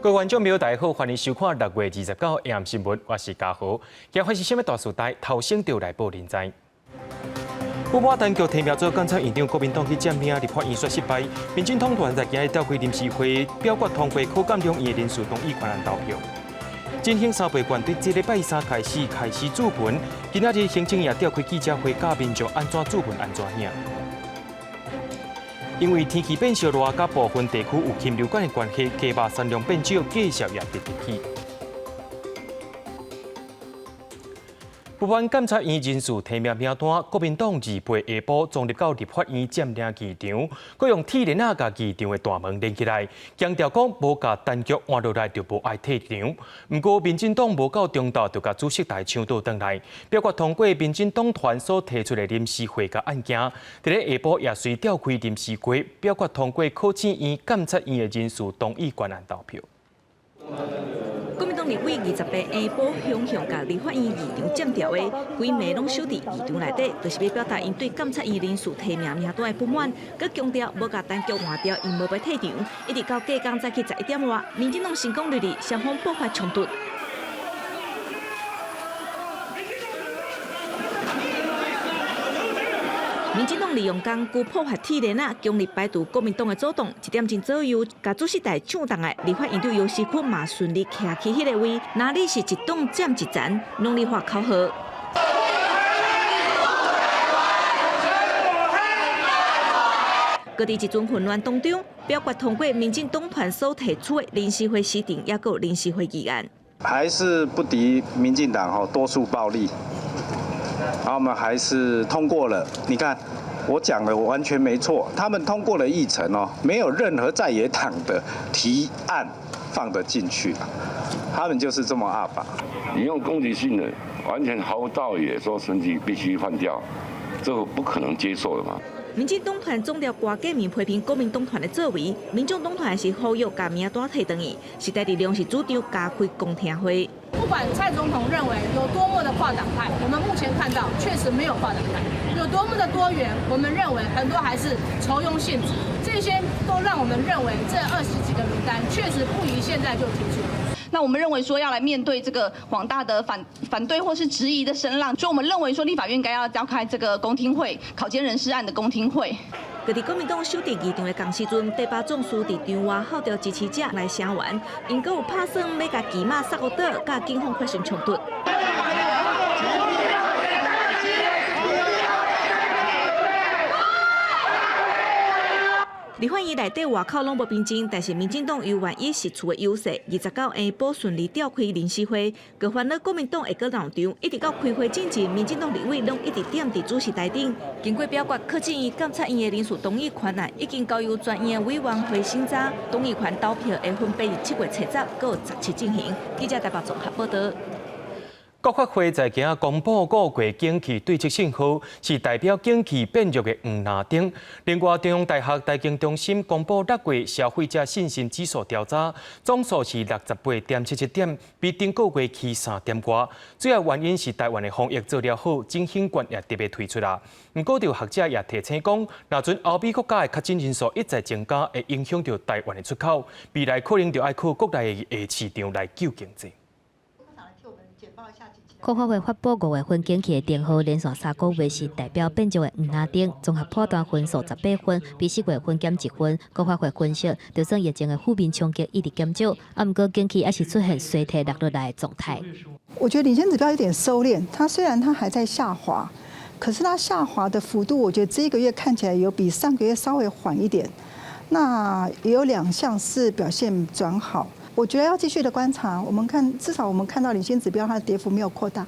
各位觀眾朋友，大家好，歡迎收看6月29暗新聞，我是嘉豪。今日發生啥物大事代，頭先就來報您知。不滿當局提名做監察院長，國民黨去佔領立法院煞失敗，民進黨團在今日召開臨時會，表決通過考監兩院人事動議權案投票。振興三倍券對這禮拜三開始注文，今仔日行政院召開記者會，教民眾按怎注文按怎領。因為天氣變燒熱，佮部分地區有禽流感的關係，雞肉產量變少，價數也直直起。不滿監察院人事提名名單，國民黨28下晡衝入到立法院佔領議場，閣用鐵鏈仔共議場的大門連起來，強調講無共陳菊換落來就無愛退場。毋過民進黨無到中晝就共主席台搶倒轉來，表決通過民進黨團所提出的臨時會共案件。佇咧下晡也隨召開臨時會，表決通過考試院、監察院的人事動議權案投票。國民黨立委28下晡雄雄共立法院議場佔掉的，規暝攏守佇議場內底，就是欲表達𪜶對監察院人事提名名單的不滿，閣強調無共陳菊換掉，𪜶無欲退場，一直到隔工早起11點外，民進黨成功入去，雙方爆發衝突。民進黨利用工具破壞鐵鏈仔，強力排除國民黨的阻擋。1點鐘左右，共主席台搶轉來，立法院長游錫堃嘛順利徛去彼个位，哪裡是一黨佔一層，攏咧喊口號。閣佇這陣混亂當中，表決通過民進黨團所提出的臨時會時程，抑閣有臨時會議案。還是不敵民進黨吼多數暴力。然後我們還是通過了，你看我講的完全沒錯，他們通過了議程哦，沒有任何在野黨的提案放得進去，他們就是這麼鴨霸。你用攻擊性的，完全毫無道理，說陳菊必須換掉，這個不可能接受的嘛。民進黨團總召郭台銘批評國民黨團的作為，民眾黨團是呼籲共名單退轉去，時代力量是主張加開公聽會。不管蔡總統認為有多麼的跨黨派，我們目前看到確實沒有跨黨派；有多麼的多元，我們認為很多還是酬庸性質。這些都讓我們認為這20幾個名單確實不宜現在就提出。那我們認為說要來面對這個廣大的反對或是質疑的聲浪，所以我們認為說立法院該要召開這個公聽會，考監人事案的公聽會。閣佇國民黨守佇議場的仝時陣，第八壯士佇場外號召支持者來聲援，𪜶閣有拍算欲共旗馬殺予倒，佮警方發生衝突。立法院內底外口攏無平靜，但是民進黨猶原以實處的優勢，29下晡順利召開臨時會，閣煩惱國民黨會閣鬧場，一直到開會進前，民進黨立委攏一直踮佇主席台頂。經過表決，考試院、監察院的人事動議權案已經交由全院的委員會審查，動議權投票會分別佇7月初10、閣17進行。記者台北綜合報導。國發會在今仔公布五月景氣對策信號，是代表景氣變弱的黃藍燈。另外，中央大學財經中心公布6月消費者信心指數調查，總數是68.77點，比頂個月起3點外。主要原因是台灣的防疫做了好，振興券也特別推出啦。毋過，有學者也提醒講，若陣歐美國家的確診人數一再增加，會影響著台灣的出口，未來可能就愛靠國內的市場來救經濟。國發會發布5月份景氣的燈號，連續3個月是代表變弱的黃藍燈，綜合判斷分數18分，比4月份減1分。國發會分析，就算疫情的負面衝擊一直減少，毋過景氣猶是出現衰退落落來的狀態。我覺得領先指標有點收斂，它雖然它還在下滑，可是它下滑的幅度，我覺得這個月看起來有比上個月稍微緩一點。那也有兩項是表現轉好。我覺得要繼續的觀察，我們看至少我們看到領先指標它的跌幅沒有擴大。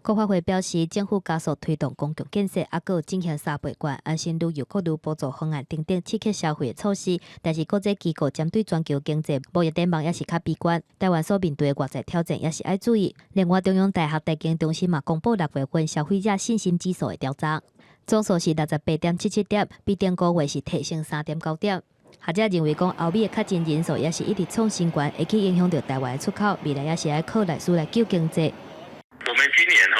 國發會表示，政府加速推動公共建設，猶閣有振興三倍券、安心旅遊、國旅補助方案等等刺激消費的措施。但是國際機構針對全球經濟貿易展望也是較悲觀，台灣所面對的外在挑戰也是愛注意。另外，中央大學財經中心嘛公布6月份消費者信心指數的調查，總數是68.77點，比頂個月是提升3.9點。學者認為講，歐美的確診人數也是一直創新高，會去影響著台灣的出口，未來也是愛靠內需來救經濟。我們今年哈，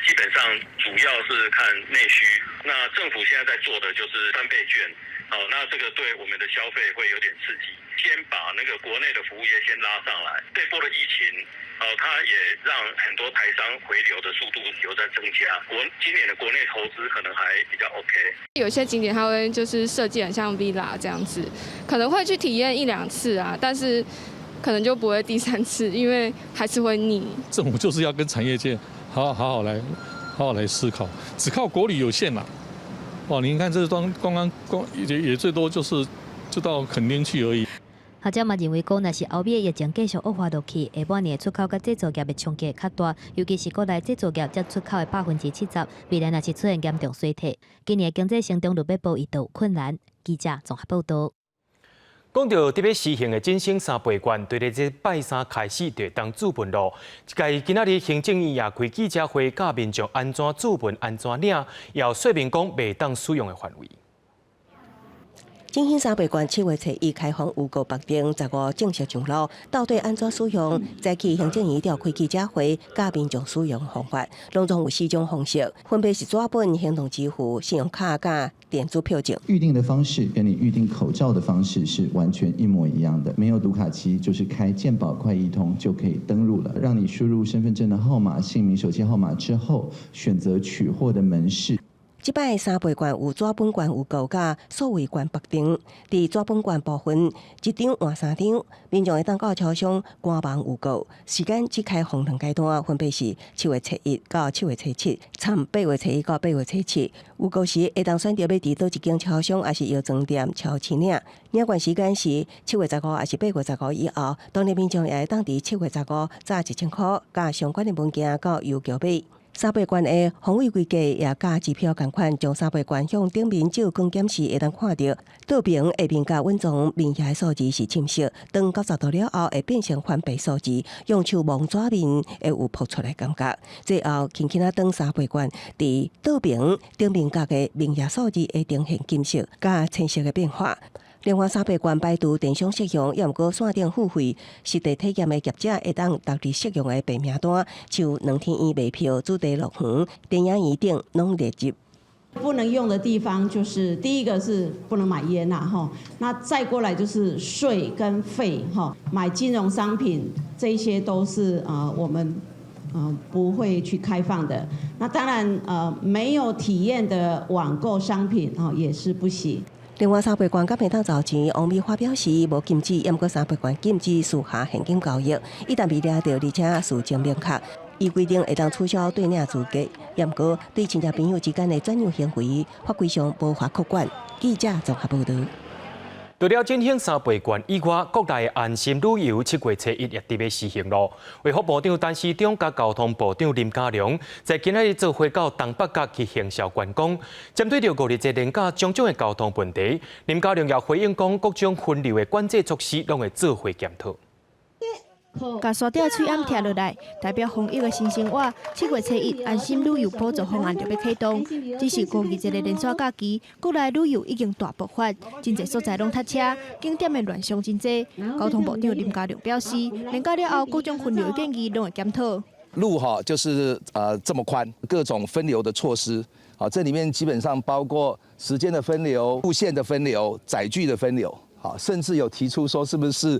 基本上主要是看內需。那政府現在在做的就是三倍券，好，那這個對我們的消費會有點刺激。先把那個國內的服務業先拉上來。這波的疫情，哦，它也讓很多台商回流的速度有在增加。國今年的國內投資可能還比較 OK。有些景點它會就是設計很像 villa 這樣子，可能會去體驗一兩次啊，但是可能就不會第三次，因為還是會膩。政府就是要跟產業界好好來思考，只靠國旅有限啦。哦，您看這當觀光光也最多就是就到墾丁去而已。學者嘛認為講，若是後尾疫情繼續惡化落去，下半年出口佮製造業的衝擊會較大，尤其是國內製造業佔出口的70%，未來若是出現嚴重衰退，今年經濟成長率欲保伊都有困難。記者綜合報道。講到特別實行的振興三倍券，對咧這拜三開始就會當注文囉。這屆今仔日行政院也開記者會，教民眾按怎注文、按怎領，也有說明講袂當使用的範圍。振興三倍券7月初一開放預購縛定，15正式上路。到底按怎使用？早起行政院召開記者會，教民眾使用方法，攏總有四種方式，分別是紙本、行動支付、信用卡佮電子票證。預定的方式跟你預定口罩的方式是完全一模一樣的，沒有讀卡機，就是開健保快易通就可以登入了。讓你輸入身份證的號碼、姓名、手機號碼之後，選擇取貨的門市。這擺三倍券有紙本券預購佮數位券縛定，佇紙本券部分，一張換三張，民眾會當到超商官網預購，時間只開放兩階段，分別是7月初一到7月初七，參8月初一到8月初七。預購時會當選擇欲佇佗一間超商，抑是藥妝店超市領。領券時間是7月15，抑是8月15以後。當日民眾也會當佇7月15紮1000箍，佮相關的文件到郵局買。三倍券的防偽規格也佮支票仝款，將三倍券向頂面照光檢視，會當看著倒爿下面佮隱藏面額數字是深色，當90度了後會變成泛白數字，用手摸紙面會有薄出來感覺。最後輕輕仔當三倍券佇倒爿頂面角的面額數字會呈現金色佮淺色的變化。另外，三倍券排除電商適用，抑毋過線頂付費，實地體驗的業者會當獨自適用的白名單，像兩天院賣票、主題樂園、電影院等攏列入。不能用的地方就是第一個是不能買菸啦，吼，那再過來就是稅跟費，哈，買金融商品這些都是我們不會去開放的。那當然沒有體驗的網購商品哦也是不行。另外，三倍券敢會當找錢，王美花表示無禁止，毋過三倍券禁止私下現金交易，一旦被掠著，而且事證明確，依規定會當取消兌領資格。毋過對親戚朋友之間的轉讓行為，法規上無法確管。記者綜合報導。除了振興三倍券以外，國內安心旅遊7月初一也佇欲實行囉。衛福部長陳時中佮交通部長林佳龍在今仔日做伙到東北角去行銷觀光，針對著五日節連假種種的交通問題，林佳龍也回應講，各種分流的管制措施攏會做伙檢討。共山頂喙罨拆落來，代表防疫的新生活。7月初一，安心旅遊補助方案就欲啟動。只是五二節的連續假期，國內旅遊已經大爆發，真濟所在攏塞車，景點的亂象真濟。交通部長林佳龍表示，連假了後，各種分流的建議攏會檢討。路哈就是這麼寬，各種分流的措施，好，這裡面基本上包括時間的分流、路線的分流、載具的分流。好，甚至有提出說是不是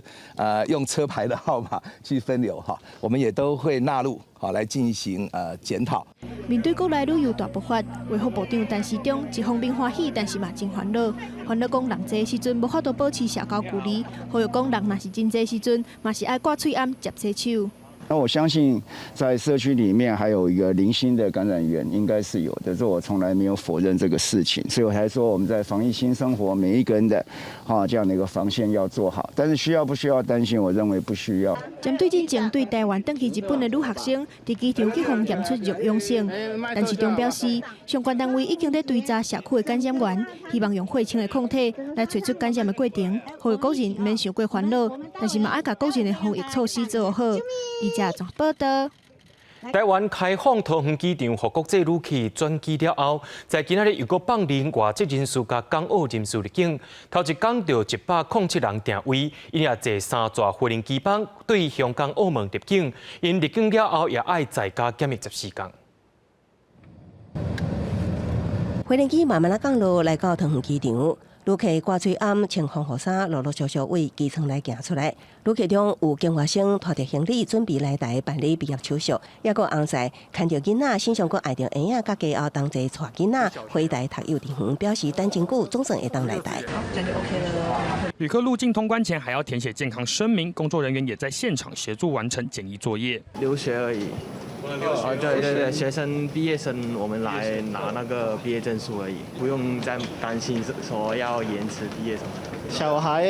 用車牌的號碼去分流哈，我們也都會納入好來進行檢討。面對國內旅遊大爆發，衛福部長陳時中一方面歡喜，但是嘛真煩惱。煩惱講人濟時陣無法度保持社交距離，呼籲講人若是真濟時陣，嘛是愛掛喙罨、捷洗手。那我相信，在社區裡面還有一個零星的感染源，應該是有的。這我從來沒有否認這個事情，所以我才說我們在防疫新生活，每一個人的哈這樣的一個防線要做好。但是需要不需要擔心？我認為不需要。針對進前對台灣轉去日本的女學生，佇機場去予驗出弱陽性，陳時中表示，相關單位已經在追查社區的感染源，希望用血清的抗體來揣出感染的過程，呼籲國人毋免傷過煩惱，但是嘛愛共個人的防疫措施做好。記者綜報道。台灣開放桃園機場，予國際旅客轉機了後，在今仔日又閣放任外籍人士佮港澳人士入境。頭一工就107人訂位，𪜶也坐三座飛行機班對香港、澳門入境。𪜶入境了後，也愛在家檢疫14天。飛行機慢慢仔降落，來到桃園機場。旅客掛喙罨穿防護衫，陸陸續續為機艙內行出來。旅客中有中學生拖著行李準備來台辦理畢業手續，抑閣翁婿牽著囡仔，身上閣愛著嬰仔，佮家後同齊帶囡仔回台讀幼稚園，表示等真久總算會當來台。這樣就 OK 了。旅客入境通關前還要填寫健康聲明，工作人員也在現場協助完成檢疫作業。留學而已。啊，對對對，學生畢業生，我們來拿那個畢業證書而已，不用再擔心說要延遲畢業什麼的。小孩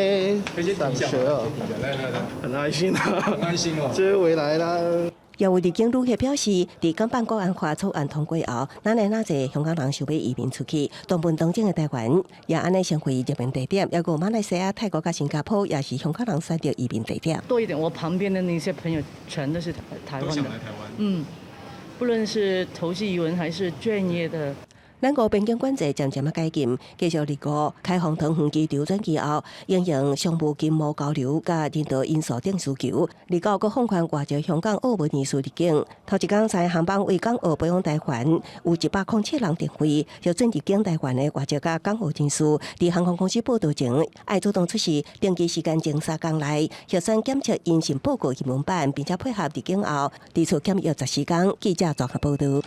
上學了，很開心啊，很開心哦，這回來啦。也有入境旅客表示，佇港版國安法草案通過後，愈來愈濟香港人想欲移民出去，大部分當中的台灣也按呢成為熱門地點，抑閣馬來西亞、泰國佮新加坡也是香港人選擇移民地點。多一點，我旁邊的那些朋友全都是台灣的，嗯，不論是投資移民還是專業的。咱國邊境管制漸漸仔解禁，繼續二五開放桃園機場轉機後，因應商務經貿交流佮人道因素等需求，二九閣放寬外籍香港、澳門人士入境。頭一工三航班為港澳飛往台灣，有107人訂飛，就準入境台灣的外籍佮港澳人士，佇航空公司報到前，愛主動出示登機時間前3工內核酸檢測陰性報告英文版，並且配合入境後佇厝檢疫14工。記者綜合報導。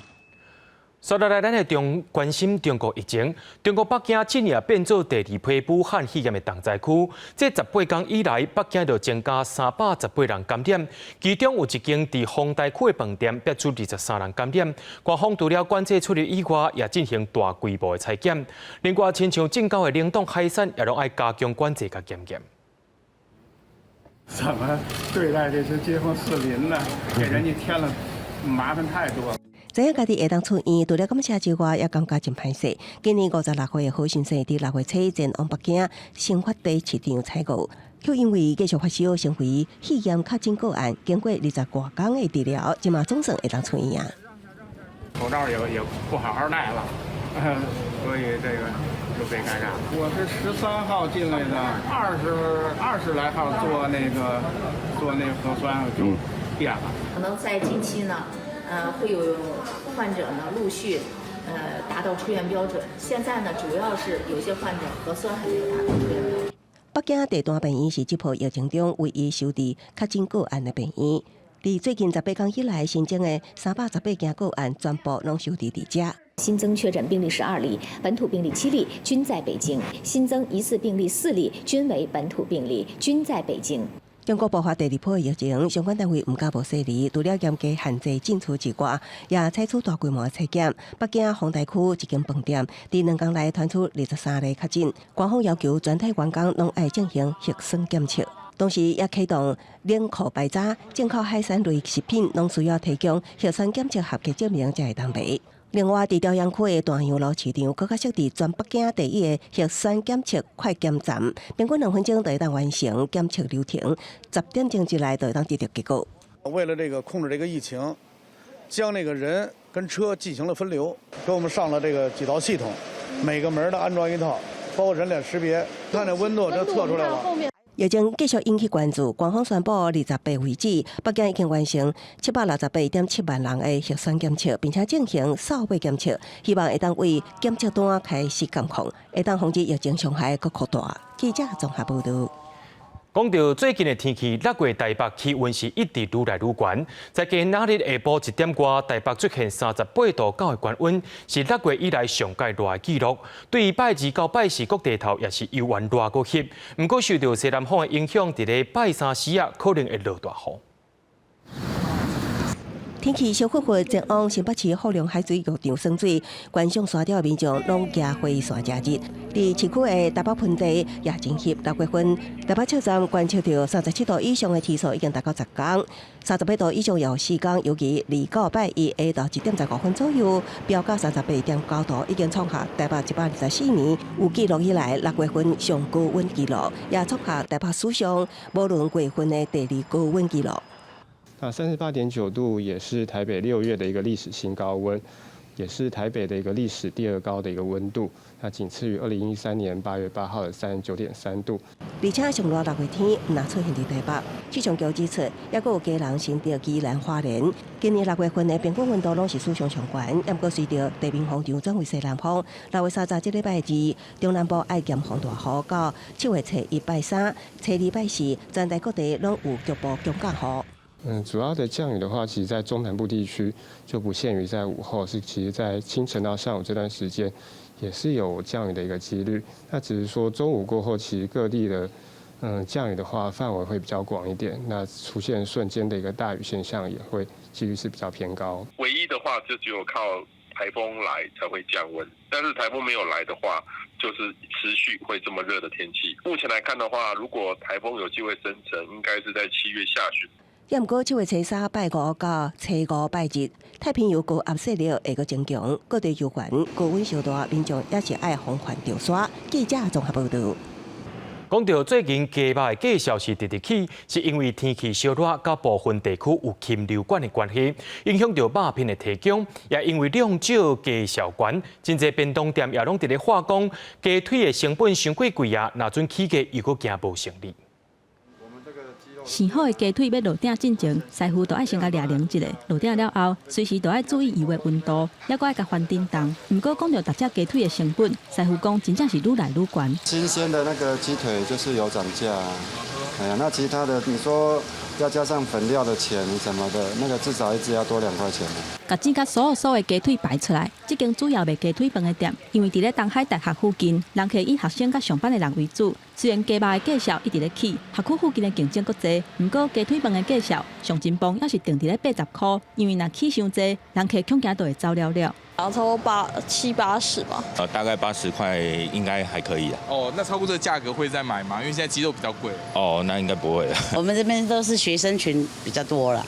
接落來，咱來中關心中國疫情。中國北京這夜變做第二批武漢肺炎的重災區。這18工以來，北京就增加318人感染，其中有一間佇豐台區的飯店，爆出23人感染。官方除了管制出入以外，也進行大規模的採檢。另外，親像進口的冷凍海產，也攏愛加強管制佮檢驗。怎麼對待這些街坊四鄰呢？給人家添了麻煩太多了。知影家己會當出院，除了感謝之外，也感覺真歹勢。今年56歲的何先生佇6月初前往北京新發地市場採購，卻因為繼續發燒，成為肺炎確診個案。經過20外工的治療，這馬總算會當出院啊。口罩也不好好戴了，所以這個就被尷尬。我是13號進來的，20來號做那個核酸就變了。可能在近期呢。會有患者呢陸續，達到出院標準。現在呢，主要是有些患者核酸還沒有達到出院標準。北京地段病院是這波疫情中唯一收治確診個案的病院。佇最近18工以來新增的318件個案，全部攏收治佇遮。新增確診病例12例，本土病例7例，均在北京；新增疑似病例4例，均為本土病例，均在北京。中國爆發第二波疫情，相關單位毋敢無細膩，除了嚴格限制進出之外，也採取大規模採檢。北京豐台區一間飯店，佇2工內傳出23例確診，官方要求全體員工攏愛進行核酸檢測，同時也啟動冷庫排查，進口海鮮類食品攏需要提供核酸檢測合格證明才會當賣。另外，佇朝陽區的大洋路市場，閣較設置全北京第一个核酸檢測快檢站，平均2分鐘就會當完成檢測流程，10點鐘之內就會當得到結果。為了這個控制這個疫情，將那個人跟車進行了分流，給我們上了這個幾套系統，每個門都安裝一套，包括人臉識別，看這溫度，這測出來了。疫情繼續引起關注，官方宣布28為止，北京已經完成768.7萬人的核酸檢測，並且進行掃碼檢測，希望會當為檢測單開始監控，會當防止疫情傷害閣擴大。記者綜合報導。講到最近的天氣，6月台北氣溫是一直愈來愈懸。在今仔日下晡1點外，台北出現38.9度的高溫，是6月以來上蓋熱的紀錄。對於拜二到拜四各地頭也是猶原熱閣翕。毋過受到西南風的影響，佇咧拜三時仔，可能會落大雨。天氣燒火火，前往新北市福隆海水浴場耍水，觀賞沙雕的民眾攏行火線遮熱。佇市區的台北盆地也真翕，6月份台北車站觀測到37度以上的天數已經達到10工，38度以上有4工，尤其二九拜一下晝1點15分左右，飆到38.9度，已經創下台北124年有記錄以來6月份上高溫紀錄，也創下台北史上無論月份的第二高溫紀錄。那38.9度也是台北6月的一個歷史新高溫。也是台北的一個歷史第二高的一個溫度，那僅次於2013年8月8號的39.3度。而且上熱六月天毋但出現佇台北，氣象局指出，猶閣有基隆、新竹、宜蘭、花蓮，今年六月份的平均溫度攏是史上上懸。毋過隨著地面風場轉為西南風，6月30這禮拜二，中南部愛嚴防大雨，到7月初一拜三、初二拜四，全台各地攏有局部強降雨。主要的降雨的話，其實在中南部地區就不限於在午後，是其實在清晨到上午這段時間，也是有降雨的一個幾率。那只是說中午過後，其實各地的降雨的話範圍會比較廣一點，那出現瞬間的一個大雨現象也會幾率是比較偏高。唯一的話就只有靠颱風來才會降溫，但是颱風沒有來的話，就是持續會這麼熱的天氣。目前來看的話，如果颱風有機會生成，應該是在7月下旬。毋過7月初三拜五到初五拜日，太平洋高壓勢力會閣增強，各地遊玩高溫燒熱，民眾也是愛防範著沙。記者綜合報導。講到最近雞肉的價數是直直起，是因為天氣燒熱，佮部分地區有禽流感的關係，影響著肉品的提供，也因為量少價數懸，真濟便當店也攏佇咧喊講雞腿的成本傷過貴啊，若準起價又閣驚無生意。生好的雞腿欲落鼎進前，師傅都愛先共掠量一下，落鼎了後，隨時都愛注意油的溫度，猶閣愛共翻振動。毋過講著逐隻雞腿的成本，師傅講真正是愈來愈懸。新鮮的那個雞腿就是有漲價，哎呀，那其他的你說要加上粉料的錢什麼的，那個至少一隻要多2塊錢。共煎甲酥酥的雞腿擺出來，這間主要賣雞腿飯的店，因為佇咧東海大學附近，人客以學生佮上班的人為主。雖然雞肉的價數一直咧起，學區附近的競爭閣濟，毋過雞腿飯的價數上真磅猶是定佇咧80塊，因為若起傷濟，人客恐驚就會走了了。然後差不多八七八十吧。大概80塊應該還可以啊。哦，那超過這個價格會再買嗎？因為現在雞肉比較貴。哦，那應該不會了。我們這邊都是學生群比較多了，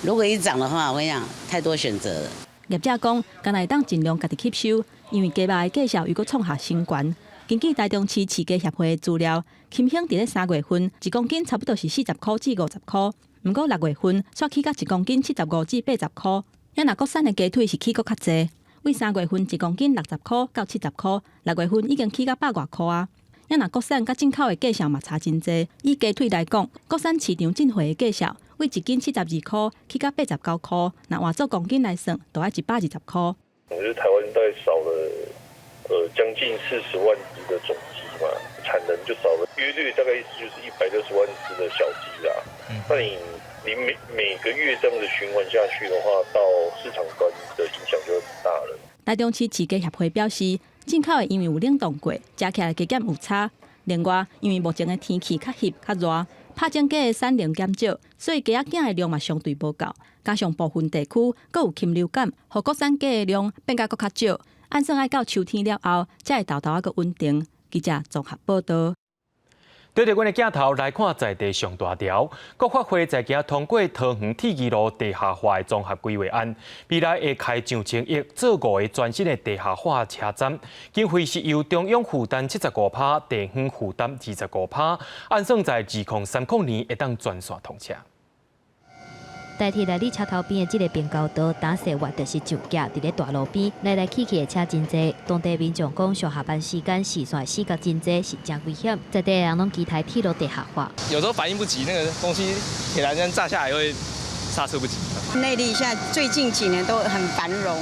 如果一漲的話，我跟你講，太多選擇了。業者講，敢若會當盡量家己吸收，因為雞肉的價數又閣創下新高。根據台中市飼雞協會的資料，禽胸佇咧3月份1公斤差不多是40塊至50塊，毋過6月份煞起到1公斤75至80塊。猶若國產的雞腿是起閣較濟，對3月份1公斤60塊到70塊，6月份已經起到百外箍啊。猶若國產佮進口的價數嘛差真濟。以雞腿來講，國產市場進貨的價數對1斤72塊起到89塊，若換做公斤來算，就愛120塊。我覺得台灣大概少了將近40萬隻的種雞嘛，產能就少了，約略大概意思就是160萬隻的小雞啦。那你每個月這樣子循環下去的話，到市場端的影響就很大了。台中市飼雞協會表示，進口的因為有冷凍過，食起來加減有差。另外，因為目前的天氣較翕較熱，拍種雞的產能減少，所以雞仔囝的量嘛相對無夠。加上部分地區閣有禽流感，予國產雞的量變甲閣較少。按算愛到秋天了後，才會沓沓仔閣穩定。記者綜合報導。對著阮的鏡頭來看，在地上大條，國發會在今通過桃園鐵支路地下化的綜合規劃案，未來會開上千億做五個全新的地下化車站，經費是由中央負擔75%，地方負擔25%，按算在2030年會當全線通車。代替來你車頭邊的這個平交道，今四月就是上架佇咧大路邊，來來去去的車真濟。當地民眾講，上下班時間視線死角真濟，是誠危險。在地人攏期待鐵路地下化。有時候反應不及，那個東西鐵欄杆炸下來會剎車不及。內壢現在最近幾年都很繁榮，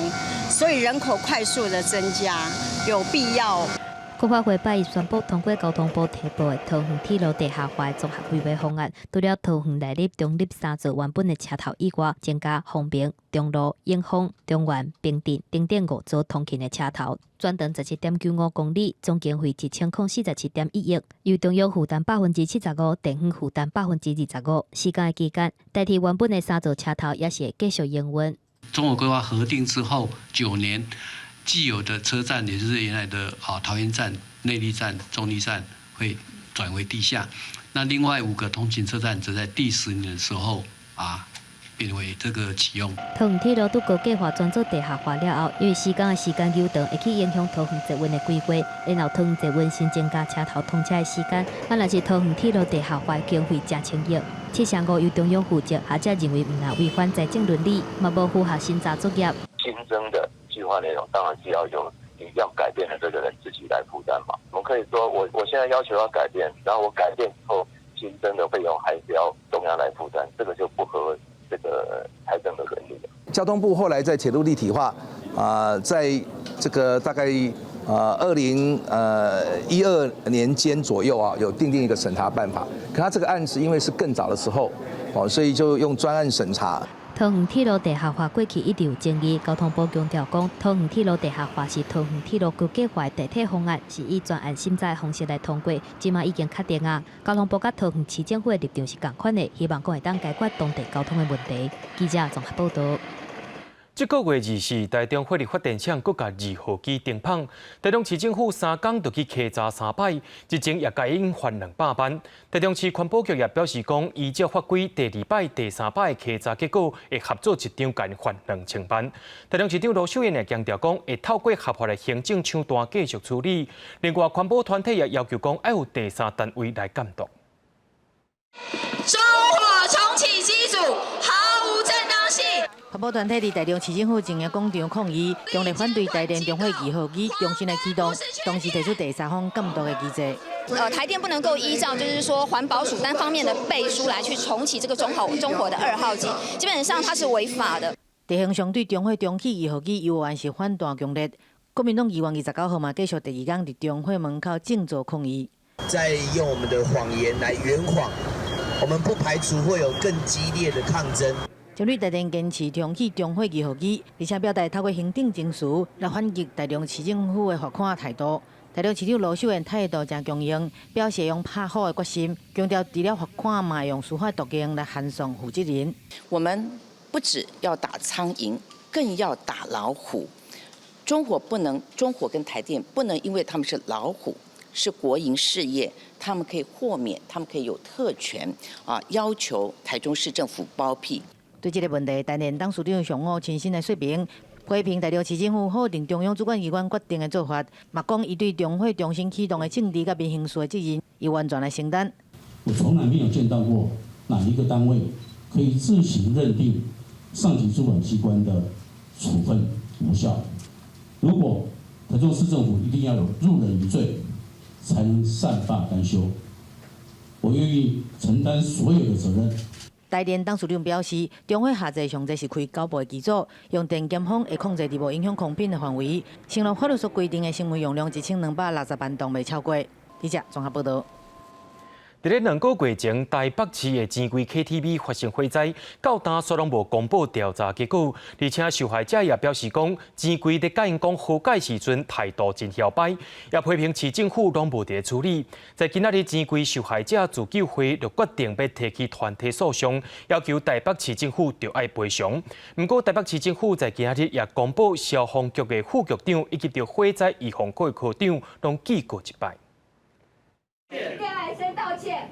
所以人口快速的增加，有必要。國發會拜一宣布通過交通部提報的桃園鐵路地下化綜合規劃方案，除了桃園內壢、中壢三座原本的車頭以外，增加豐平、中蘆、永豐、中原、平鎮等等五座通勤的車頭，全長17.95公里，總經費1047.1億，由中央負擔75%，地方負擔25%。時間的期間，代替原本的三座車頭也是會繼續營運。綜合規劃核定之後9年。既有的車站，也就是原來的桃園站、內壢站、中壢站，會轉為地下。那另外五個通勤車站，則在第10年的時候變為這個啟用。桃園鐵路拄過計劃轉做地下化了後，因為施工的時間久長，會去影響桃園捷運的規劃，然後桃園捷運新增加車頭通車的時間，啊，若是桃園鐵路地下化經費誠千億，75%由中央負責，學者認為毋但違反財政倫理，嘛無符合審查作業。新增的。計劃內容當然是要由你要改變的這個人自己來負擔嘛。我們可以說我現在要求要改變，然後我改變後新增的費用還是要中央來負擔，這個就不合這個財政的倫理。交通部後來在鐵路立體化啊，在這個大概2012年間左右啊，有訂定一個審查辦法。可他這個案子因為是更早的時候，哦，所以就用專案審查。桃園鐵路地下化過去一直有爭議，交通部強調講，桃園鐵路地下化是桃園鐵路規計劃的具體方案，是以專案審查的方式來通過，這馬已經確定啊。交通部佮桃園市政府的立場是仝款的，希望講會當解決當地交通的問題。記者綜合報導。這個月24，台中火力發電廠閣共二號機停麭，台中市政府三工就去稽查三擺，日前也共𪜶罰200萬。台中市環保局也表示講，依照法規，第二擺、第三擺稽查結果會合做一張共罰2000萬。台中市長盧秀燕也強調講，會透過合法的行政手段繼續處理。另外，環保團體也要求講，愛有第三單位來監督。中火重啟機組毫無正當性。環保團體佇台中市政府前的廣場抗議，強烈反對台電中火二號機重新來啟動，同時提出第三方監督的機制。台電不能夠依照就是說環保署單方面的背書來去重啟這個中火的二號機，基本上它是違法的。地方上對中火重啟二號機猶原是反彈強烈，國民黨議員29號嘛繼續第二工佇中火門口靜坐抗議。再用我們的謊言來圓謊，我們不排除會有更激烈的抗爭。針對台電堅持重啟中火二號機，而且表態透過行政程序來反擊台中市政府的罰款態度。台中市長盧秀燕態度誠強硬，表示用拍虎的決心，強調除了罰款，嘛會用司法途徑來函送負責人。我們不只要打蒼蠅，更要打老虎。中火不能，中火跟台電不能因為他們是老虎，是國營事業，他們可以豁免，他們可以有特權啊，要求台中市政府包庇。對這個問題，台電董事長上午親身來說明，批評台中市政府否定中央主管機關決定的做法，嘛講伊對中火重新啟動的政治佮民刑事的責任，伊完全來承擔。我從來沒有見到過哪一個單位可以自行認定上級主管機關的處分無效。如果台中市政府一定要有入人於罪，才能善罷甘休，我願意承擔所有的責任。台電董事長表示，中火下載上濟是開九部的機組，用電檢風會控制佇無影響空品的範圍，承諾法律所規定的生物容量1260萬噸袂超過。記者綜合報導。佇咧2個月前，台北市的錢櫃 KTV 發生火災，到今煞攏無公布調查結果，而且受害者也表示講，錢櫃佇佮𪜶講和解時陣態度真囂擺，也批評市政府攏無佇咧處理。在今仔日錢櫃受害者自救會就決定欲提起團體訴訟，要求台北市政府著愛賠償。毋過台北市政府在今仔日也公布消防局的副局長以及著火災預防科的科長攏記過一擺。道歉，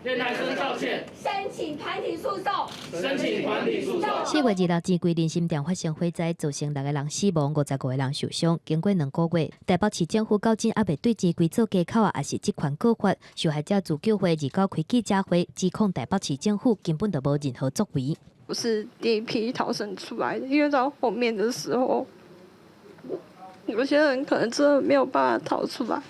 道歉，申請團體訴訟，申請團體訴訟。4月26錢櫃點心店發生火災，造成6個人死亡，55個人受傷。經過2個月，台北市政府到今猶未對錢櫃做加口啊，抑是職權告發。受害者自救會29開記者會，指控台北市政府根本就無任何作為。我是第一批逃生出來的，因為到後面的時候，有些人可能真的沒有辦法逃出來。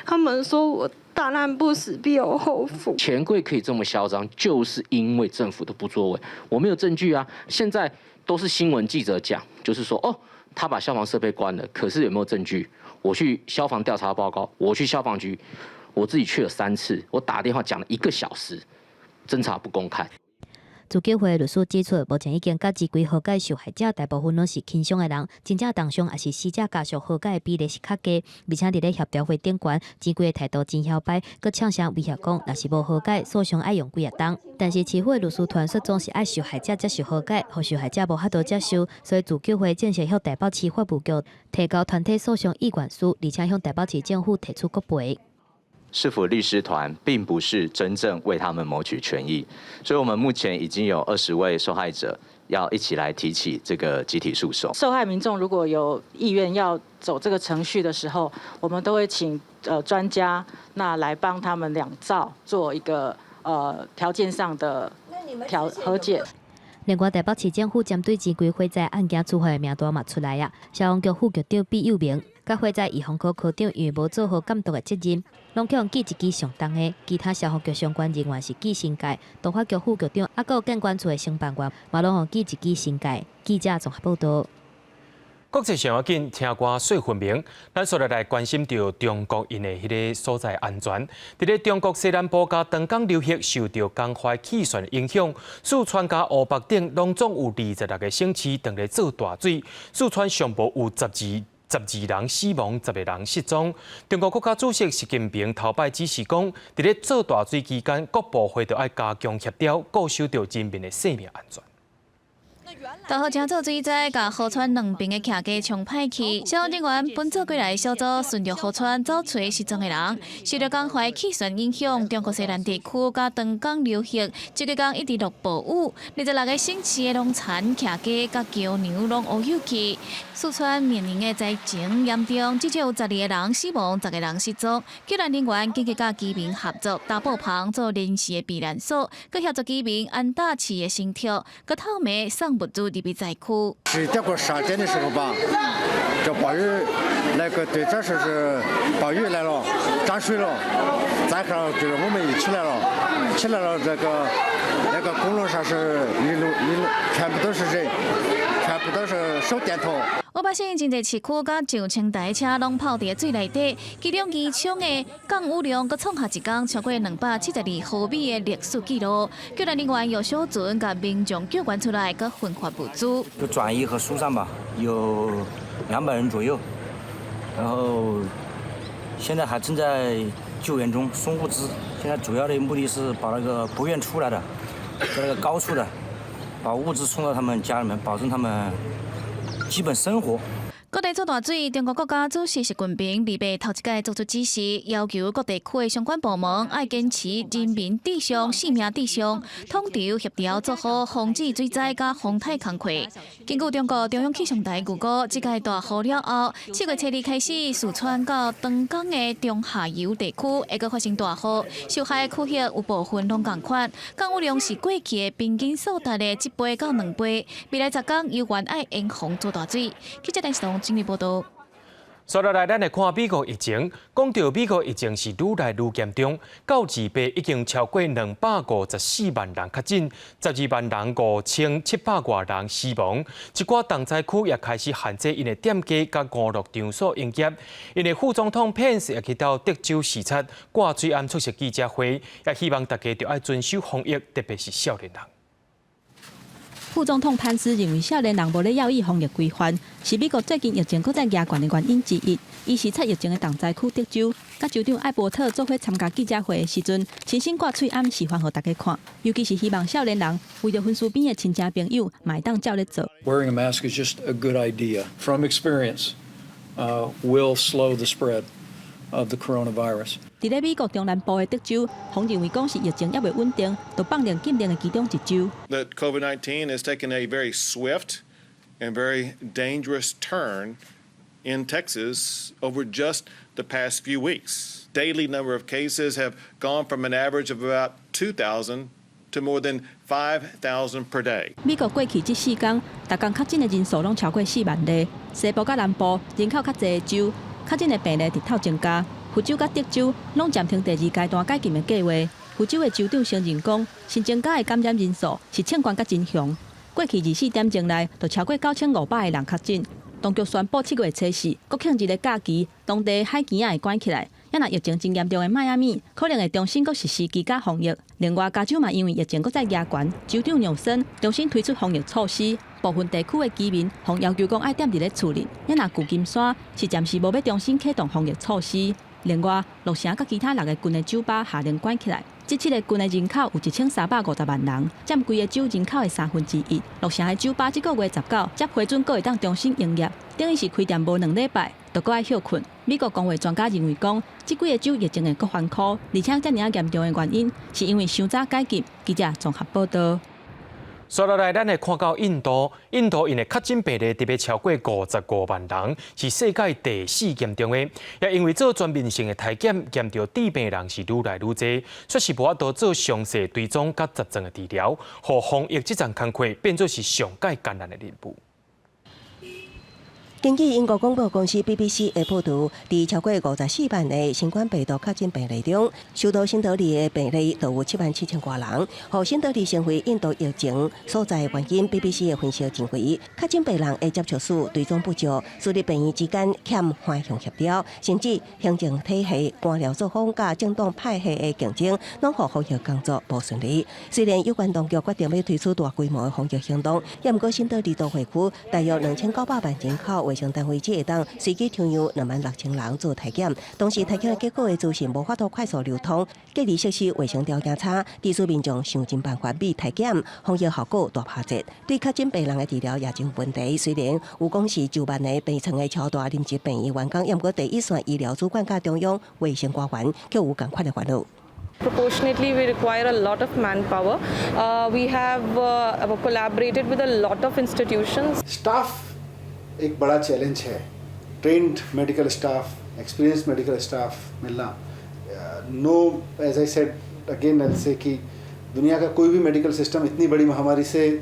他們說我大難不死必有後福。錢櫃可以這麼囂張，就是因為政府的不作為。我沒有證據啊，現在都是新聞記者講，就是說哦，他把消防設備關了，可是有沒有證據？我去消防調查報告，我去消防局，我自己去了3次，我打電話講了1個小時，偵查不公開。自救會律師指出，目前已經佮錢櫃和解受害者大部分攏是輕傷的人，真正重傷抑是死者家屬和解的比例是較低，而且佇咧協調會頂懸，錢櫃的態度真囂擺，閣嗆聲威脅講，若是無和解，訴訟愛用幾仔冬。但是市府的律師團說總是愛受害者接受和解，予受害者無法度接受，所以自救會正式向台北市法務局提交團體訴訟意願書，而且向台北市政府提出國賠。市府律師團並不是真正為他們謀取權益，所以我們目前已經有20位受害者要一起來提起這個集體訴訟。受害民眾如果有意願要走這個程序的時候，我們都會請專家那來幫他們兩造做一個條件上的調和解。另外，台北市政府針對錢櫃火災案件處罰的名單嘛出來啊！消防局副局長畢幼明、佮火災預防科科長因為無做好監督的責任，攏予人記一支上重的。其他消防局相關人員是記申誡，都發局副局長啊，閣有建管處的承辦員嘛，攏予記一支申誡。記者綜合報道。國際上要緊，聽歌說分明。咱紲落來關心著中國𪜶的彼个所在安全。佇咧中國西南部佮長江流域受著江淮氣旋影響，四川佮湖北等攏總有26個省市當咧做大水。四川上無有12人死亡，10個人失蹤。中國國家主席習近平頭擺指示講，佇咧做大水期間，各部會著愛加強協調，顧守著人民的生命安全。大雨成做水災，共河川兩邊的徛家沖歹去。消防人員分做幾个小組，順著河川走揣失蹤的人。受著江淮氣旋影響，中國西南地區佮長江流域，這幾工一直落暴雨，26個省市的農田、徛家佮橋梁攏烏有去。四川面臨的災情嚴重，至少有12個人死亡，10個人失蹤。救援人員緊急佮居民合作，搭布棚做臨時的避難所，閣協助居民安搭飼的牲畜，閣透暝送物資入去災區。是超過12點的時候吧，這暴雨那個隊長說是暴雨來了，漲水了，再後就是我們一起來了，起來了這個那個公路上是一路一路全部都是人，全部都是手電筒。湖北省真濟市區佮上千台車攏泡佇水內底，其中宜昌的降雨量閣創下一工超過272毫米的歷史紀錄。救援人員用小船共民眾救援出來，閣分發物資。就轉移和疏散吧，有200人左右，然後現在還正在救援中，送物資。現在主要的目的是把那個不願出來的，在那個高處的，把物資送到他們家裡面，保證他們基本生活。各地做大水，中國國家主席習近平禮拜頭一擺做出指示，要求各地區的相關部門愛堅持人民至上、性命至上，統籌協調做好防止水災佮防台工課。根據中國中央氣象台預估，這屆大雨了後，7月初二開始，四川到長江的中下游地區會閣發生大雨，受害的區域有部分攏仝款，降雨量是過去的平均數值的1倍到2倍。未來10工猶原愛嚴防做大水。記者電視台整理報道。紲落來，咱來看美國疫情。講著美國疫情是愈來愈嚴重，到二八已經超過254萬人確診，12萬5700外人死亡。一寡重災區也開始限制𪜶的店家佮娛樂場所營業。𪜶的副總統潘斯也去到德州視察，掛喙罨出席記者會，也希望大家著愛遵守防疫，特別是少年人。副總統潘斯認為，少年人無咧要意防疫規範，是美國最近疫情閣再加懸的原因之一。伊視察疫情的重災區德州，佮州長艾伯特做伙參加記者會的時陣，親身掛喙罨示範予大家看，尤其是希望少年人為著分身邊的親戚朋友，嘛會當照咧做。 Wearing a mask is just a good idea. From experience, will slow the spread of the coronavirus. 佇咧美國中南部的德州，予認為講是疫情猶未穩定，就放令禁令的其中一州。 That COVID-19 has taken a very swift and very dangerous turn in Texas over just the past few weeks. Daily number of cases have gone from an average of about 2,000 to more than 5,000 per day. 美國過去這四工，逐工確診的人數攏超過4萬例。西部佮南部人口較濟的州，確診的病例直透增加。佛州佮德州攏暫停第二階段解禁的計劃。佛州的州長承認講，新增加的感染人數是衝懸佮真凶。過去24點鐘內，就超過9500個人確診。當局宣布7月初四國慶日的假期，當地海墘仔會關起來。啊若疫情真嚴重的邁阿密，可能會重新閣實施居家防疫。另外，加州嘛因為疫情閣再加懸，州長紐森重新推出防疫措施，部分地區的居民予要求講愛踮佇咧厝裡。啊若舊金山是暫時無欲重新啟動防疫措施。另外，洛城佮其他六個郡的酒吧下令關起來。這七個郡的人口有1350萬人，佔規個州人口的1/3。洛城的酒吧這個月19才批准閣會當重新營業，等於是開店無兩禮拜，就閣愛歇睏。美國公衛專家認為講，這幾個州疫情會閣翻箍，而且遮爾仔嚴重的原因，是因為傷早解禁。記者綜合報道。煞落來，咱來看到印度，印度𪜶的確診病例特別超過55萬人，是世界第四嚴重的。也因為做全面性的篩檢，檢著致病人是愈來愈濟，卻是無法度做詳細追蹤佮雜症的治療，予防疫這層工課變做是上蓋艱難的任務。根據英國廣播公司 BBC 的報導，佇超過54萬个新冠病毒確診病例中，首都新德里的病例就有7萬7千外人，予新德里成為印度疫情所在原因。BBC 的分析認為，確診病人的接觸史追蹤不足，私立病院之間欠橫向協調，甚至行政體系官僚作風佮政黨派系的競爭，攏予防疫工作無順利。雖然有關當局決定欲推出大規模的防疫行動，也毋過新德里都會區大約2900萬人口，衛生單位只會當隨機抽樣26,000人做篩檢，同時篩檢的結果的資訊無法度快速流通，隔離設施衛生條件差，致使民眾想盡辦法避篩檢，防疫效果大打折。對確診病人的治療也真有問題。雖然有講是9萬个病床的超大臨時病院完工，毋過第一線醫療主管佮中央衛生官員卻有仝款的煩惱。 Proportionately, we require a lot of manpower. We have collaborated with a lot of institutions. Staff एक बड़ा चैलेंज है। Trained medical staff, experienced medical staff मिलना, no, as I said again, I say कि दुनिया का कोई भी medical system इतनी बड़ी महामारी से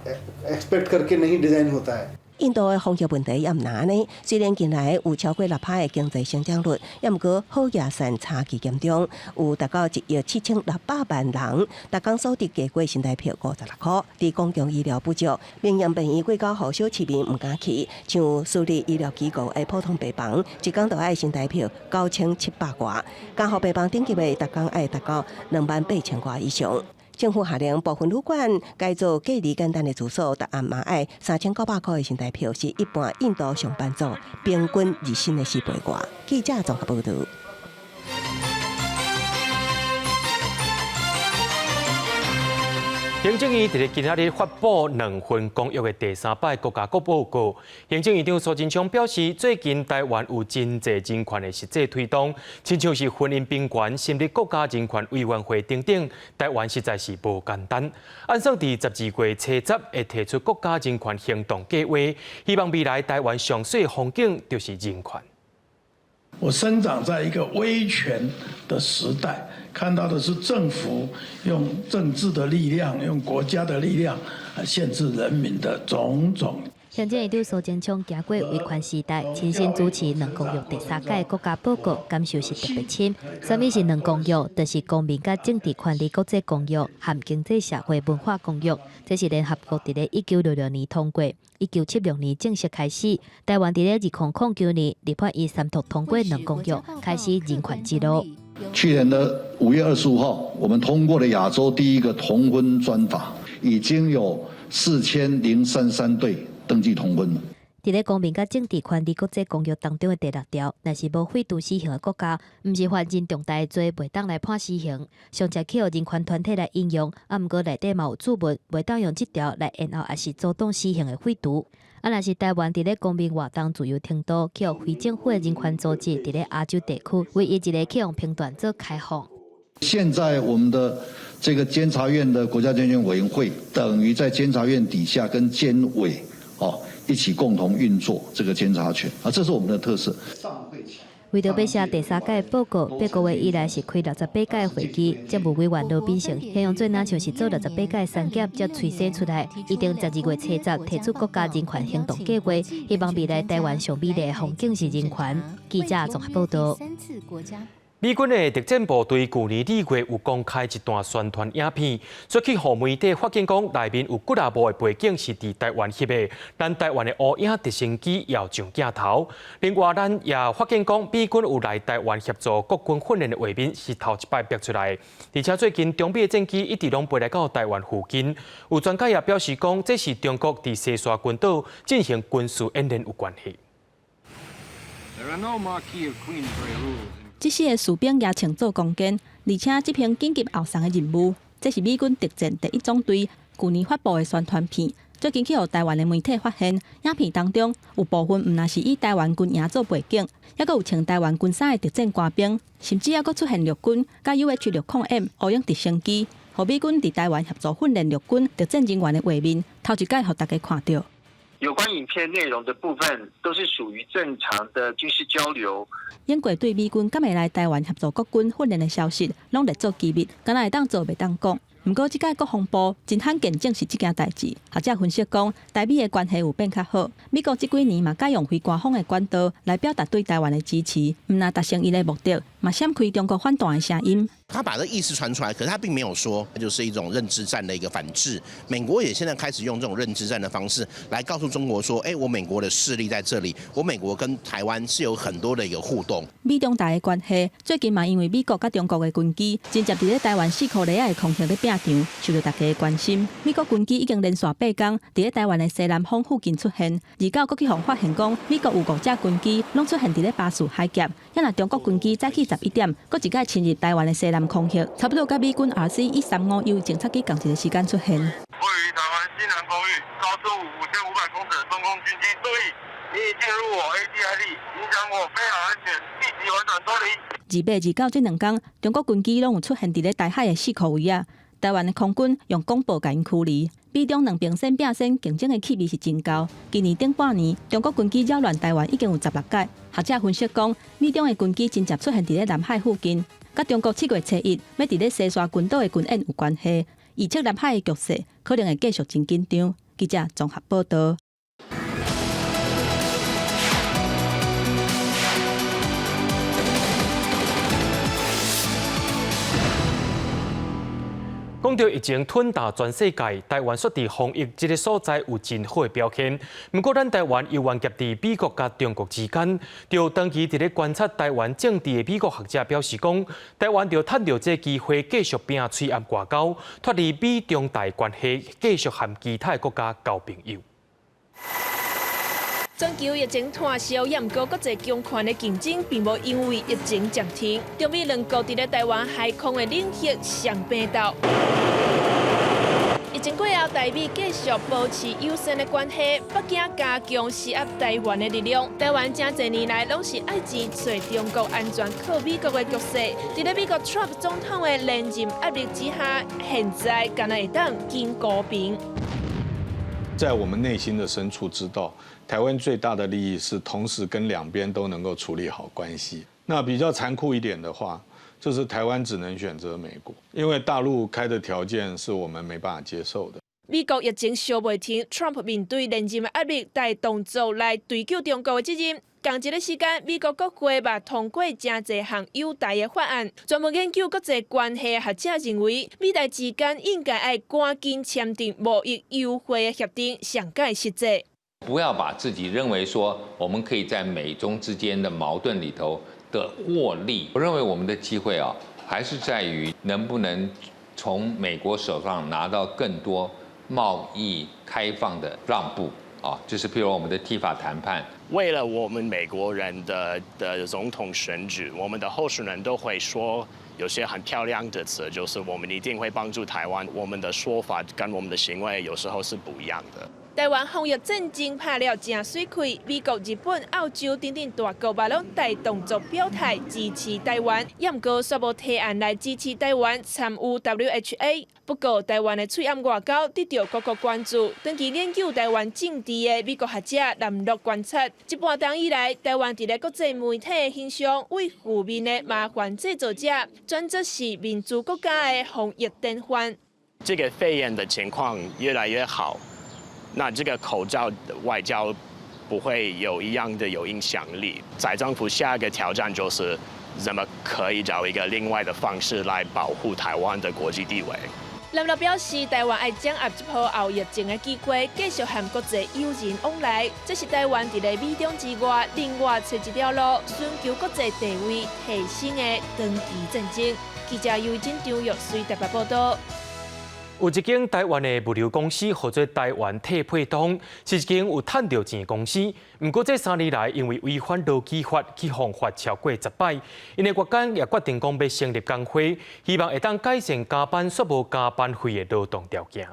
एक्सपेक्ट करके नहीं डिज़ाइन होता है। 印度的防疫問題也毋難呢。雖然近來有超過6%的經濟成長率，也毋過好額線差距嚴重，有達到1億7600萬人，逐工所得計過新台幣56塊。佇公共醫療不足，民營病院貴到予小市民毋敢去，像私立醫療機構的普通病房，一工就愛新台幣9700外，加護病房等級的，逐工愛達到2萬8千外以上。政府下令部分旅館改做隔離簡單的住所，逐暗嘛愛3900塊的新台幣，是一般印度上班族平均日薪的4倍外。記者綜合報導。行政院佇咧今仔日發布兩份公約的第三擺國家國報告。行政院長蘇貞昌表示，最近台灣有真濟人權的實際推動，親像是婚姻平權、成立國家人權委員會等等，台灣實在是無簡單。按算佇12月初10會提出國家人權行動計劃，希望未來台灣上媠風景就是人權。我生長在一個威權的時代，看到的是政府用政治的力量、用國家的力量來限制人民的種種。行政院長蘇貞昌行過威權時代，親身主持兩公約第三屆國家報告，感受是特別深。啥物是兩公約？就是公民佮政治權利國際公約和經濟社會文化公約。這是聯合國佇咧1966年通過，1976年正式開始。台灣佇咧2009年立法院三讀通過兩公約，開始人權之路。去年的5月25號，我們通過了亞洲第一個同婚專法，已經有4033對登記同婚了。佇咧公民佮政治權利國際公約當中的第六條，若是無廢除死刑的國家，毋是犯真重大的罪，袂當來判死刑。上才去予人權團體來引用，啊，毋過內底嘛有注文，袂當用這條來延後，抑是阻擋死刑的廢除。啊，若是台灣佇咧公民活動自由程度，去予非政府的人權組織佇咧亞洲地區唯一一个去予評斷做開放。現在我們的這個監察院的國家人權委員會，等於在監察院底下跟監委哦一起共同運作這個監察權啊，這是我們的特色。為著欲寫第三屆報告，8個月以來是開68屆會議，政務委員羅秉成形容做若像是做68屆產檢才催生出來，預定12月初10提出國家人權行動計劃，希望未來台灣上美麗的風景是人權。記者綜合報導。美軍的特戰部隊舊年2月有公開一段宣傳影片，說去予媒體發現講內面有幾若幕的背景是佇台灣翕的，咱台灣的烏鷹直升機也有上鏡頭。另外，咱也發現講美軍有來台灣協助國軍訓練的畫面是頭一擺曝出來。而且最近中美的戰機一直攏飛來到台灣附近，有專家也表示講，這是中國佇西沙群島進行軍事演練有關係。這四个士兵舉槍做弓箭，而且執行緊急後送的任務。這是美軍特戰第一總隊舊年發布的宣傳片。最近去予台灣的媒體發現，影片當中有部分毋但是以台灣軍營做背景，猶閣有穿台灣軍衫的特戰官兵，甚至猶閣出現陸軍佮 UH-60M 烏鷹直升機。予美軍佇台灣協助訓練陸軍特戰人員的畫面，頭一擺予大家看著。有關影片內容的部分，都是屬於正常的軍事交流。英國對美軍敢會來台灣協助國軍訓練的消息，攏列做機密，敢若會當做袂當講。毋過，這擺國防部真罕見證實這件代誌。學者分析講，台美的關係有變較好。美國這幾年嘛，改用非官方的管道來表達對台灣的支持，毋但達成伊的目的，嘛閃開中國反彈的聲音。他把這意思傳出來，可是他並沒有說，就是一種認知戰的一個反制。美國也現在開始用這種認知戰的方式來告訴中國說，欸，我美國的勢力在這裡，我美國跟台灣是有很多的一個互動。美中台的關係最近嘛，因為美國佮中國的軍機真濟佇咧台灣四箍里仔的空域咧拚場，受著大家的關心。美國軍機已經連續八工佇咧台灣的西南方附近出現，29閣去予發現講，美國有五隻軍機攏出現佇咧巴士海峽，抑若中國軍機早起11點，閣一擺侵入台灣的西南空域，差不多佮美軍 RC-135U 偵察機仝一个時間出現。位於台灣西南空域，高速5500公尺中空軍機，注意，你已進入我 AD 海域，影響我飛航安全，立即回轉脫離。28、29這兩工，中國軍機攏有出現佇咧台海的四箍位仔，台灣的空軍用廣播共𪜶驅離。美中兩邊先拚先競爭的氣味是真高。今年頂半年，中國軍機擾亂台灣已經有16擺。學者分析講，美中的軍機真濟出現佇咧南海附近，佮中國7月初一欲佇咧西沙群島的軍演有關係。預測南海的局勢可能會繼續真緊張。記者綜合報導。講著疫情吞噬全世界，台灣煞佇防疫這个所在有真好的表現。毋過，咱台灣猶原夾佇美國佮中國之間。著長期佇咧觀察台灣政治的美國學者表示講，台灣著趁著這个機會繼續拚喙罨外交，脫離美中台關係，繼續和其他國家交朋友。全球疫情湠燒，也毋過國際強權的競爭並無因為疫情暫停。中美兩國佇咧台灣海空的領域上拼鬥。疫情過後，台美繼續保持友善的關係，北京加強施壓台灣的力量。台灣誠濟年來攏是愛錢揣中國安全靠美國的局勢，佇咧美國 Trump 總統的連任壓力之下，現在敢若會當緊箍平。在我們內心的深處知道，台灣最大的利益是同時跟兩邊都能夠處理好關係。那比較殘酷一點的話，就是台灣只能選擇美國，因為大陸開的條件是我們沒辦法接受的。美國疫情燒袂停，Trump 面對連任的壓力，帶動作來追究中國的責任。仝一个時間，美國國會嘛通過誠濟項友台的法案。專門研究國際關係的學者認為，美台之間應該愛趕緊簽訂貿易優惠的協定，上蓋實際。不要把自己認為說我們可以在美中之間的矛盾裡頭的獲利。我認為我們的機會啊，還是在於能不能從美國手上拿到更多貿易開放的讓步啊，就是譬如我們的 TIFA 談判。為了我們美國人的總統選舉，我們的候選人都會說有些很漂亮的詞，就是我們一定會幫助台灣。我們的說法跟我們的行為有時候是不一樣的。台灣防疫戰爭拍了誠媠氣，美國、日本、澳洲等等大國嘛攏帶動作表態支持台灣，也毋過煞無提案來支持台灣參與 WHA。不過，台灣的喙罨外交得著各國關注。長期研究台灣政治的美國學者南洛觀察，這半冬以來，台灣佇咧國際媒體的形象為負面的麻煩製造者，轉做是民主國家的防疫典範。這個肺炎的情況越來越好。那這個口罩外交不會有一樣的有影響力。蔡政府下一個挑戰就是怎麼可以找一個另外的方式來保護台灣的國際地位。南洛表示，台灣愛掌握這波後疫情的機會，繼續和國際友人往來，這是台灣佇咧美中之外，另外揣一條路，尋求國際地位提升的長期戰爭。記者尤真張玉隨台北報導。有一間台灣的物流公司，號做台灣宅配通，是一間有趁著錢的公司。毋過這3年來，因為違反勞基法，去予罰超過10擺。𪜶的員工也決定講欲成立工會，希望會當改善加班煞無加班費的勞動條件。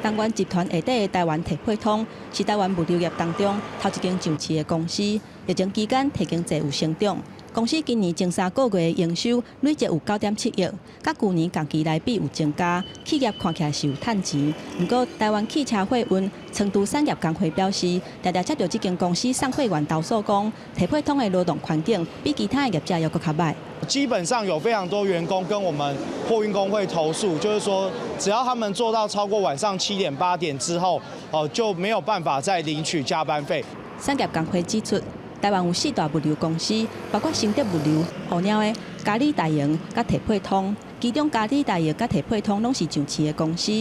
東元集團下底的台灣宅配通，是台灣物流業當中頭一間上市的公司。疫情期間，體經濟有成長。公司今年前3個月的營收累積有9.7億，佮舊年同期來比有增加，企業看起來是有趁錢。毋過，台灣汽車貨運倉儲產業工會表示，常常接著這間公司送貨員投訴講，宅配通的勞動環境比其他的業者猶閣較䆀。基本上有非常多員工跟我們貨運工會投訴，就是說只要他們做到超過晚上7點8點之後，哦就沒有辦法再領取加班費。產業工會指出，台灣有四大物流公司，包括昇德物流、鴣鳥的嘉里大榮、佮宅配通。其中嘉里大榮佮宅配通攏是上市的公司。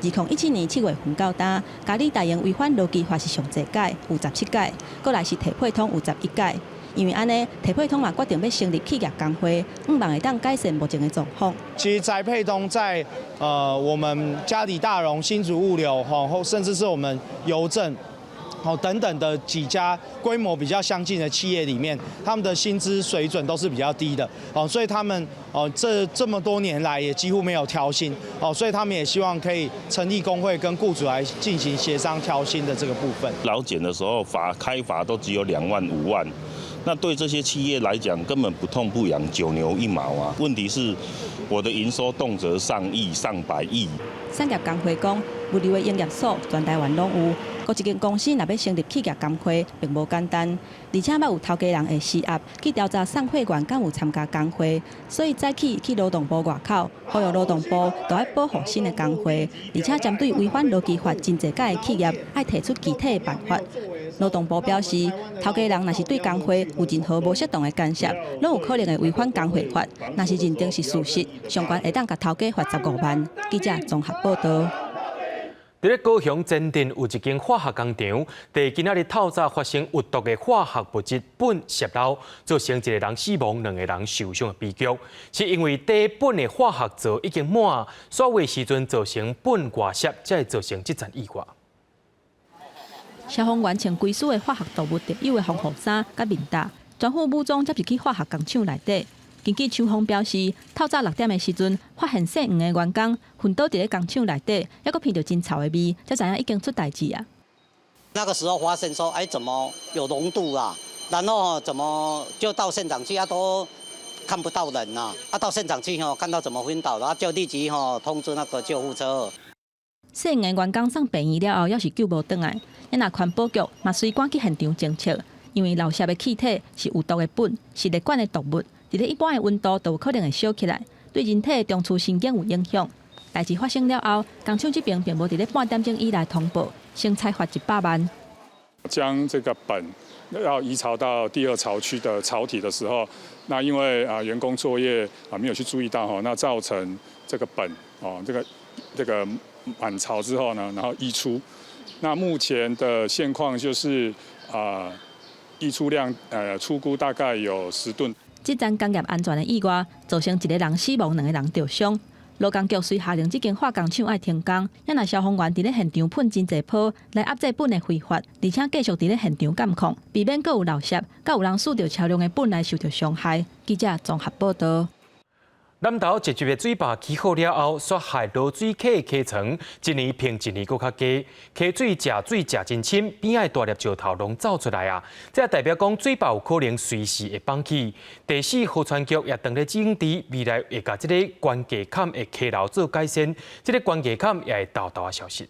2017年7月份到今，嘉里大榮違反勞基法是上濟擺，有17擺；閣來是宅配通有11擺。因為按呢，宅配通嘛決定欲成立企業工會，向望會當改善目前的狀況。其實宅配通在我們嘉里大榮、新竹物流，吼，甚至是我們郵政，好等等的幾家規模比較相近的企業裡面，他們的薪資水準都是比較低的，哦，所以他們哦這麼多年來也幾乎沒有調薪，哦，所以他們也希望可以成立工會跟僱主來進行協商調薪的這個部分。勞檢的時候罰開罰都只有2萬5萬。那對這些企業來講，根本不痛不癢，九牛一毛啊！問題是我的營收動輒上億、上百億。產業工會講，物流的營業所全台灣攏有，閣一間公司若欲成立企業工會，並無簡單，而且猶有頭家人會施壓去調查送貨員敢有參加工會，所以早起去勞動部外口，呼籲勞動部著愛保護新的工會，而且針對違反勞基法真濟擺的企業，愛提出具體的辦法。勞動部表示，頭家人若是對工會有任何無適當的干涉，攏有可能會違反工會法。若是認定是事實，上懸會當共頭家罰15萬。記者綜合報導。佇咧高雄前鎮有一間化學工廠，佇今仔日透早發生有毒的化學物質苯洩漏，造成一個人死亡、兩個人受傷的悲劇。是因為貯苯的化學槽已經滿，煞尾時陣造成苯外洩，才會造成這場意外。消防員穿規束的化學毒物特有的防護衫佮面罩，全副武裝接入去化學工廠內底。根據廠方表示，透早6點的時陣，發現姓黃的員工昏倒佇咧工廠內底，猶閣鼻著真臭的味，才知影已經出代誌啊。那個時候發現說，哎，怎麼有濃度啊？然後怎麼就到現場去啊，都看不到人啊。啊，到現場去吼，看到怎麼昏倒，然後就立即吼通知那個救護車。姓黃的員工送病院了後，猶是救無轉來。啊若環保局嘛隨趕去現場偵測，因為漏洩的氣體是有毒的苯，是熱管的毒物，佇咧一般的溫度都有可能會燒起來，對人體的中樞神經有影響。代誌發生了後，工廠這邊並無佇咧半點鐘以內通報，先裁罰100萬。將這個苯要移槽到第二槽區的槽體的時候，那因為啊員工作業啊沒有去注意到哈，那造成這個苯哦這個滿槽之後呢，然後溢出。那目前的現況就是啊，溢出量初估大概有10噸。這樁工業安全的意外，造成一個人死亡，兩個人著傷。勞工局隨下令這間化工廠愛停工，啊若消防員佇咧現場噴真濟泡來壓制苯的揮發，而且繼續佇咧現場監控，避免閣有漏洩，閣有人嗅著超量的苯來受著傷害。記者綜合報導。南投集集的水壩起好了後，煞害濁水溪的溪床，一年比一年閣較低，溪水食水食真深，邊仔的大粒石頭攏走出來啊！這代表講水壩有可能隨時會崩去。第四河川局也當咧整治，未來會共這个懸架崁的溪流做改善，這个懸架崁也會沓沓消失。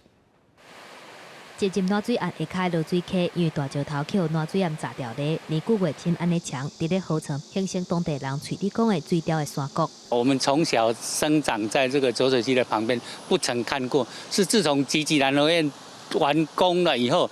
集集爛水堰下跤濁水溪，因為大石頭去予爛水堰閘掉咧，年久月深按呢長，佇咧河床形成當地人喙裡講的水牢的山谷。我們從小生長在這個濁水溪的旁邊，不曾看過，是自從集集攔河堰完工了以後，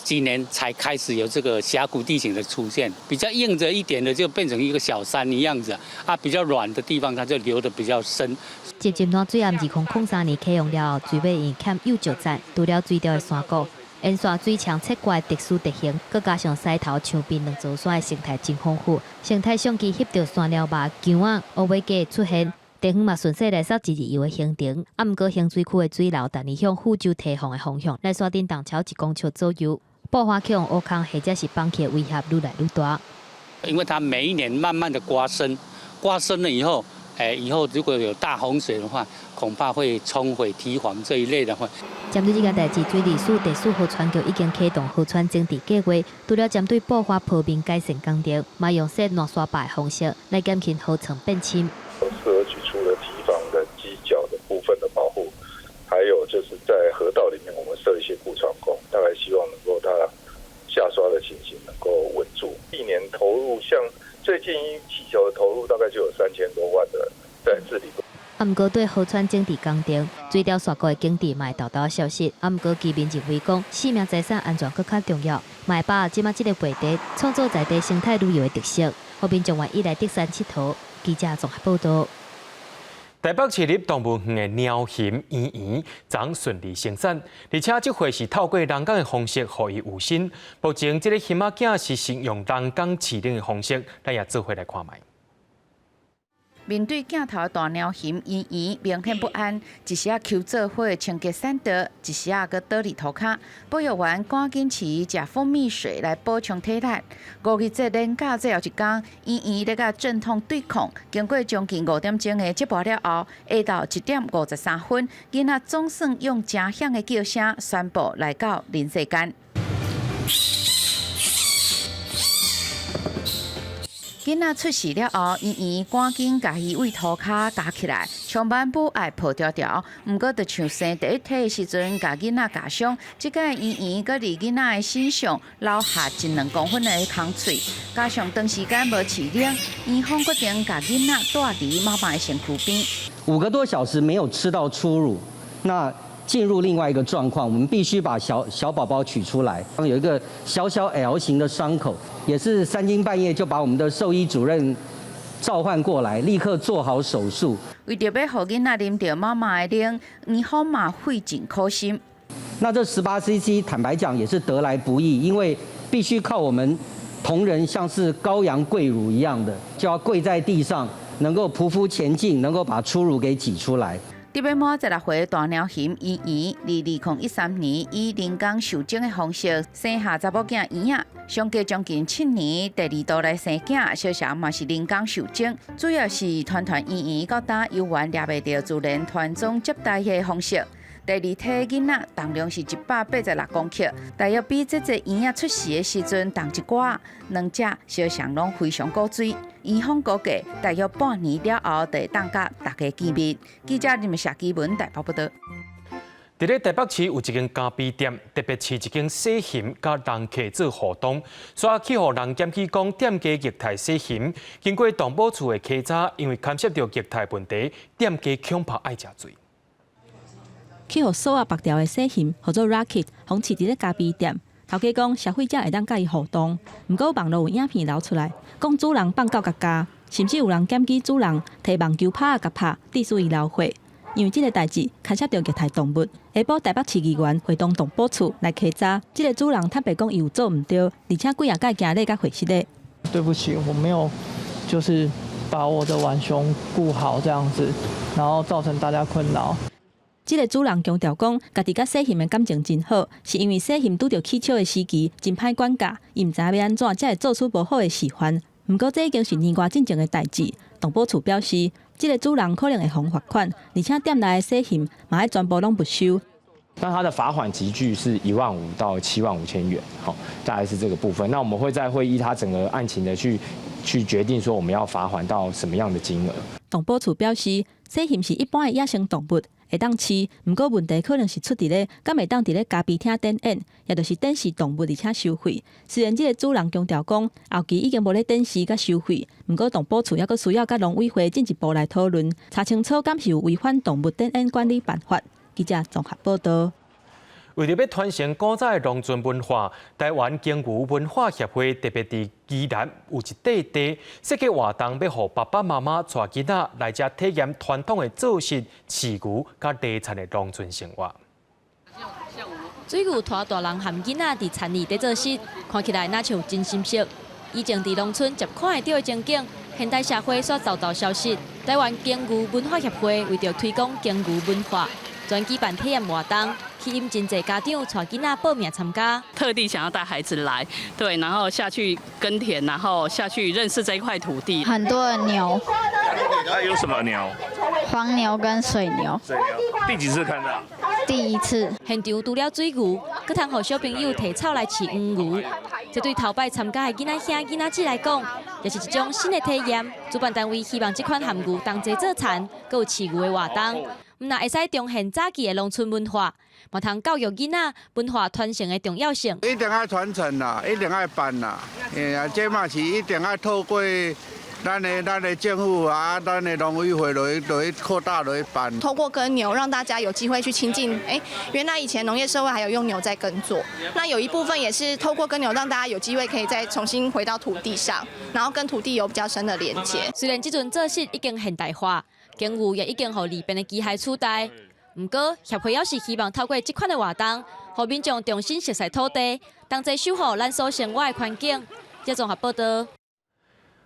幾年才開始有這個峽谷地形的出現。比較硬著一點的就變成一個小山一樣子，啊，比較軟的地方它就流得比較深。集集爛水堰2003年啟用了後，水尾因欠幼石層，除了水牢的山谷，沿線水牆切割的特殊地形，閣加上獅頭牆邊兩座山的生態真豐富，生態相機翕著山貓肉、姜仔、烏尾雞的出現，地方嘛順勢來煞一日遊的行程。啊，毋過行水區的水流逐年向富州堤防的方向來山頂東超1公尺左右，爆發去予挖空或者是崩去的威脅愈來愈大。因為它每一年慢慢的刮深，刮深了以後，哎，以後如果有大洪水的話，恐怕會沖毀堤防這一類的話。針對這件代誌，水利署第四河川局已經啟動河川整治計劃，除了針對補花坡面改善工程，嘛用設爛沙壩的方式來減輕河床變深。四河局除了堤防的基腳的部分的保護，還有就是在河道裡面，我們設一些固床工，大概希望能夠它下刷的情形能夠穩住。一年投入，像最近氣球的投入大概就有3000多萬的在治理。啊，毋過對河川整治工程，水調峽谷的景致嘛會沓沓消失。啊，毋過居民認為講，生命財產安全閣較重要，嘛會把握這馬這個話題，創造在地生態旅遊的特色，予民眾願意來竹山𨑨迌。記者綜合報道。台北市立動物園的貓熊圓圓昨順利生產，而且這回是透過人工的方式予伊有身。目前這个熊仔囝是使用人工飼奶的方式，咱也做伙來看覓。面對鏡頭的大貓熊圓圓明顯不安，一時仔搝做伙清潔散道，一時仔閣倒佇塗跤。保育員趕緊飼伊食蜂蜜水來補充體力。五日節連假最後一工，圓圓咧佮陣痛對抗，經過將近5點鐘的折磨了後，下晝1點53分，囡仔總算用誠響的叫聲宣布來到人世間。囡仔出世了後，圓圓趕緊共伊對塗跤夾起來，充滿母愛抱牢牢。毋過，就像生第一胎的時陣，共囡仔咬傷，這擺圓圓閣佇囡仔的身上留下一兩公分的空喙，加上長時間無飼奶，院方決定共囡仔帶離媽媽的身軀邊。5個多小時沒有吃到初乳，那進入另外一個狀況，我們必須把小小寶寶取出來。有一個小小 L 型的傷口，也是三更半夜就把我們的獸醫主任召喚過來，立刻做好手術。為著欲予囡仔啉著媽媽的奶，院方嘛費盡苦心。那這18 cc，坦白講也是得來不易，因為必須靠我們同仁，像是羔羊跪乳一樣的，就要跪在地上，能夠匍匐前進，能夠把初乳給擠出來。得欲滿16歲大貓熊圓圓，佇2013年以人工受精的方式生下查某囝圓仔，相隔將近7年，第二度來生囝，小小嘛是人工受精，主要是團團圓圓到今猶原掠袂著自然傳宗接代的方式。第二胎囡仔重量是186公克，大約比這隻圓仔出世的時陣重一寡。兩隻相像攏非常古錐。院方估計大約半年了後，就會當佮大家見面。記者林謝基文台北報道。佇咧台北市有一間咖啡店，特別飼一間細熊佮人客做互動，煞去予人檢舉講店家虐待細熊。經過動保處的稽查，因為牽涉著虐待問題，店家恐怕愛食罪。去予鎖仔縛牢的細熊，號做 Rocket，予飼佇咧咖啡店。頭家講消費者會當佮伊互動，毋過網路有影片流出來，講主人放狗共咬，甚至有人檢舉主人提網球拍仔共拍，致使伊流血。因為這个代誌牽涉著虐待動物，下晡台北市議員會同動保處來稽查。這个主人坦白講，伊有做毋對，而且幾仔擺行禮佮會失禮。對不起，我沒有，就是把我的浣熊顧好這樣子，然後造成大家困擾。這个主人強調講，家己佮細熊的感情真好，是因為細熊拄著起笑的時期真歹管教，伊毋知影欲按怎才會做出無好的示範。毋過這已經是年外進前的代誌。動保處表示，這个主人可能會予罰款，而且店內的細熊嘛愛全部攏沒收。那它的罰款級距是1萬5到7萬5千元，好，大概是這個部分。那我們會再會依他整個案情的去決定說我們要罰款到什麼樣的金額。動保處表示，細熊是一般的野生動物，會當飼，毋過問題可能是出佇咧，敢會當佇咧咖啡廳展演，也就是展示動物而且收費。雖然這个主人強調講，後期已經無咧展示佮收費，毋過動保處猶閣需要佮農委會進一步來討論，查清楚敢是有違反動物展演管理辦法。記者綜合報道。為著欲傳承古早的農村文化，台灣耕牛文化協會特別佇宜蘭有一塊地設計活動，欲予爸爸媽媽帶囡仔來遮體驗傳統的做穡、飼牛佮犁田的農村生活。水牛拖大人含囡仔佇田裡佇做穡，看起來若像真心適。以前佇農村捷看會著的情景，現代社會煞遭到消失。台灣耕牛文化協會為著推廣耕牛文化，專舉辦體驗活動，吸引真濟家長帶囡仔報名參加。特地想要帶孩子來，對，然後下去耕田，然後下去認識這一塊土地。很多的牛，啊，有什麼牛？黃牛跟水牛。水牛。第幾次看到？第一次。現場除了水牛，閣通予小朋友提草來飼黃牛。這對頭擺參加的囡仔兄、囡仔姊來講，也是一種新的體驗。主辦單位希望這款含牛同齊做田，閣有飼牛的活動，毋但會使重現早期的農村文化，嘛通教育囡仔文化傳承的重要性。一定愛傳承啦，一定愛辦啦，哎呀，這嘛是一定愛透過咱的政府啊，咱的農委會來擴大來辦。透過耕牛，讓大家有機會去親近。哎，原來以前農業社會還有用牛在耕作。那有一部分也是透過耕牛，讓大家有機會可以再重新回到土地上，然後跟土地有比較深的連接。雖然這陣做穡已經現代化，耕牛也已經予利便的機械取代。毋過協會猶是希望透過這款的活動，予民眾重新熟悉土地，同齊守護咱所生活的環境。這綜合報道。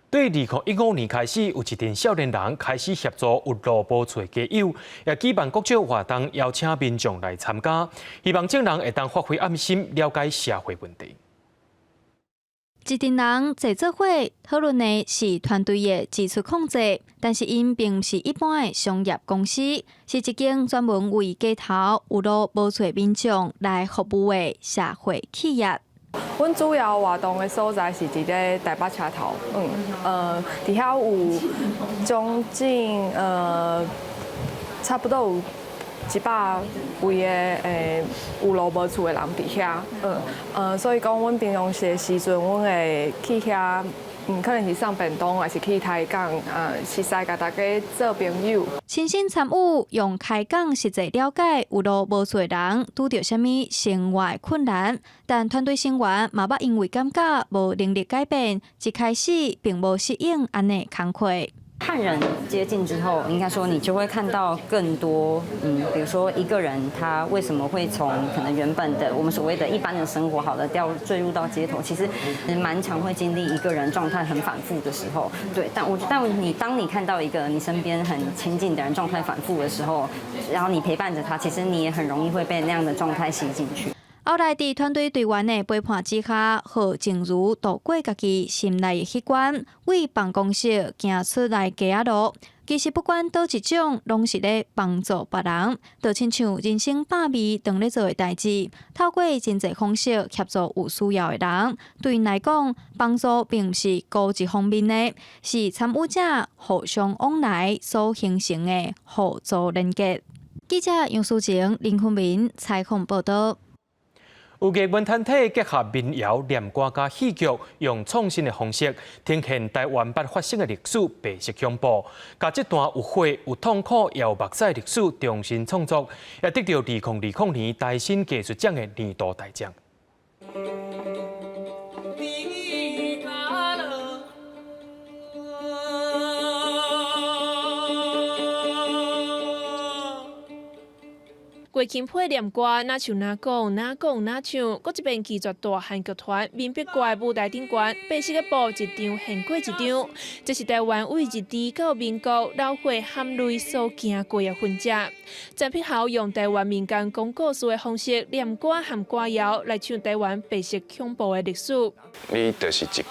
對2015年開始，有一陣少年人開始協助有路無厝的街友，也舉辦各種活動，邀請民眾來參加，希望眾人會當發揮愛心，了解社會問題。一陣人坐做伙討論的是團隊的支出控制，但是𪜶並毋是一般的商業公司，是一間專門為街頭有路無厝民眾來服務的社會企業。阮主要活動的所在是佇咧台北車頭，佇遐有將近差不多有100位的有路無厝的人佇遐，所以講阮平常時的時陣，阮會去遐，可能是送便當，還是去抬槓，熟似共大家做朋友。親身參與，用開講實際了解有路無厝的人拄著啥物生活困難，但團隊成員嘛捌因為感覺無能力改變，一開始並無適應按呢工課。和人接近之後，應該說你就會看到更多，比如說一個人他為什麼會從可能原本的我們所謂的一般的生活，好了，掉墜入到街頭，其實蠻常會經歷一個人狀態很反覆的時候，對，但你當你看到一個你身邊很親近的人狀態反覆的時候，然後你陪伴着他，其實你也很容易會被那樣的狀態吸進去。後來，佇團隊隊員的陪伴之下，何靜茹渡過家己心內的彼關，為辦公室行出來街仔路。其實不管佗一種，攏是咧幫助別人，就親像人生百味當咧做的代誌，透過真濟方式協助有需要的人。對𪜶來講，幫助並毋是孤一方面的，是參與者互相往來所形成的互助連結。記者楊淑晴、林坤明採訪報導。有藝文團體結合民謠、念歌佮戲劇，用創新的方式呈現台灣捌發生的歷史白色恐怖，共這段有血、有痛苦、也有目屎的歷史重新創作，也得著2020年台新藝術獎的年度大獎。月琴配念歌，若像若講若講若唱，閣一遍拒絕大漢劇團面壁歌的舞台頂懸，白色的布一張現過一張，這是台灣為日治到民國流血含淚所行過的痕跡。陳碧豪用台灣民間講故事的方式，念歌和歌謠來唱台灣白色恐怖的歷史。你就是一句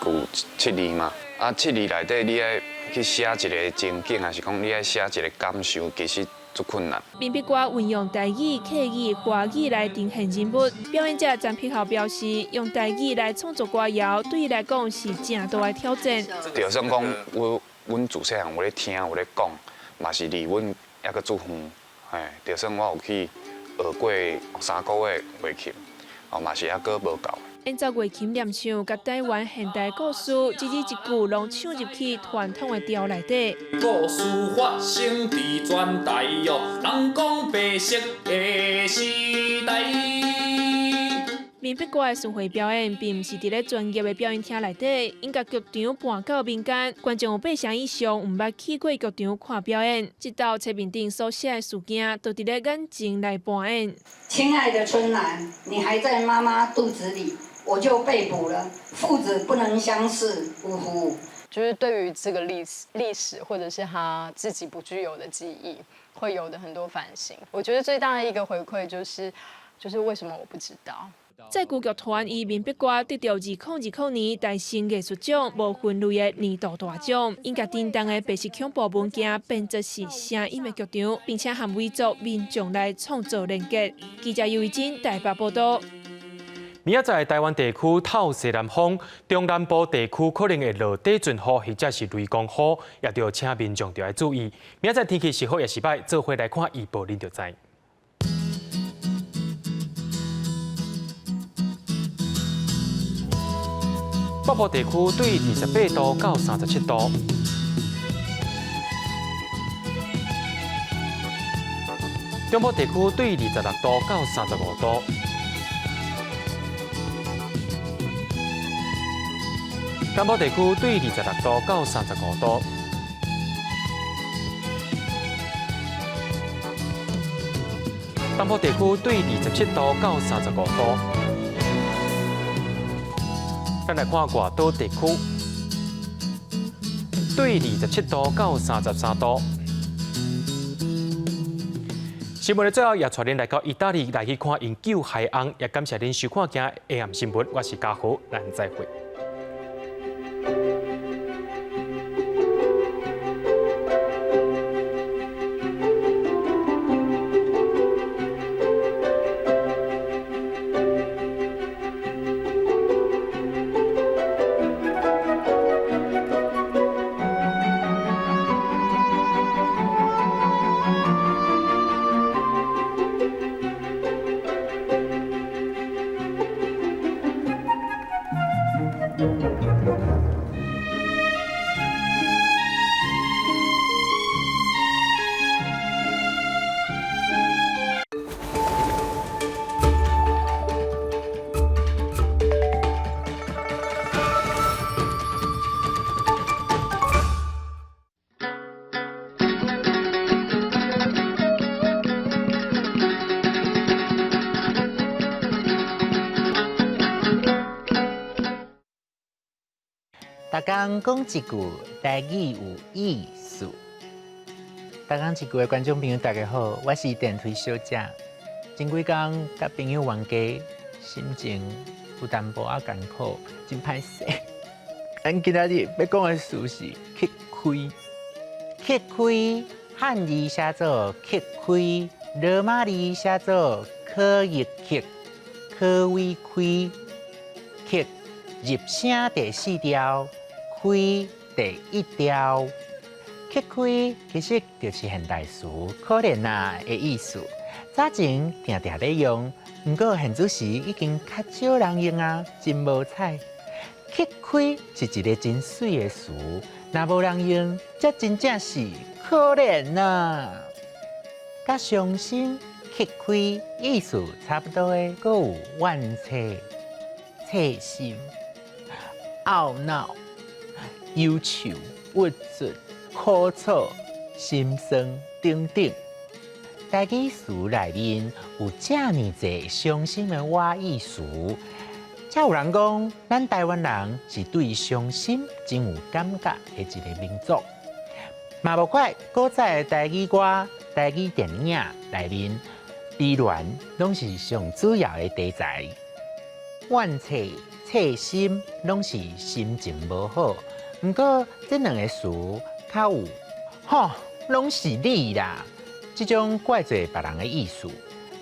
七字嘛，啊七字內底你愛去寫一個情景，還是講你愛寫一個感受，其實足困難。面壁歌運用台語、客語、華語來呈現人物。表演者陳碧豪表示，用台語來創作歌謠，對伊來講是誠大的挑戰。就算講，阮自細漢有咧聽，有咧講，嘛是離阮猶閣足遠。嘿，就算我有去學過3個月月琴，哦，嘛是猶閣無夠。演奏月琴念唱，佮台灣現代故事，一字一句攏唱入去傳統的調內底。故事發生佇全台喲，人講白色的時代。面壁歌的巡迴表演，並毋是佇咧專業的表演廳內底，𪜶共劇場搬到民間，觀眾有8成以上毋捌去過劇場看表演。這道冊面頂所寫的事件，都佇咧眼前來扮演。親愛的春蘭，你還在媽媽肚子裡，我就被捕了。父子不能相視，嗚呼。就是對於這個歷史，或者是他自己不具有的記憶，會有的很多反省。我覺得最大的一個回饋就是，就是為什麼我不知道。在歌劇團以闽北歌得著2020年台新藝術獎無分類的年度大獎，𪜶共震動的白色恐怖文件變作是聲音的劇場，並且和維族民眾來創造連結。記者尤慧珍台北報道。明仔載台灣地區透西南風，中南部地區可能會落短陣雨或者是雷公雨，也著請民眾著愛注意。明仔載天氣是好抑是䆀，做伙來看預報，恁就知。北部地區對28度到37度，中部地區對26度到35度，南部地區對26度到35度，東部地區對27度到35度。咱來看外島地區，對27度到33度。新聞的最後，也帶恁來到義大利來去看𪜶救海翁，也感謝恁收看今日下暗新聞。我是嘉豪，咱再會。逐工講一句台語有意思。逐工一句的觀眾朋友，大家好，我是電推小姐。前幾工佮朋友冤家，心情有淡薄仔艱苦，真歹勢。咱今仔日欲講的詞是乞開。乞開，漢字寫做乞開，羅馬字寫做可益乞，可為開，乞。入聲第四調，開第一調，乞開其實就是現代詞，可憐啊的意思。早前定定咧用，毋過現此時已經較少人用啊，真無彩。乞開是一个真媠的詞，若無人用，這真正是可憐啊。佮傷心、乞開意思差不多的，閣有怨嗟、切心。懊惱、憂愁、鬱卒、苦楚、心酸等等。台語詞內面有遮爾濟傷心的倚意詞，才有人講，咱台灣人是對傷心真有感覺的一个民族。嘛無怪古早的台語歌、台語電影內面，悲戀攏是上主要的題材。怨嗟、切心攏是心情無好，毋過這兩個詞較有吼，攏是你啦。這種怪罪別人的意思，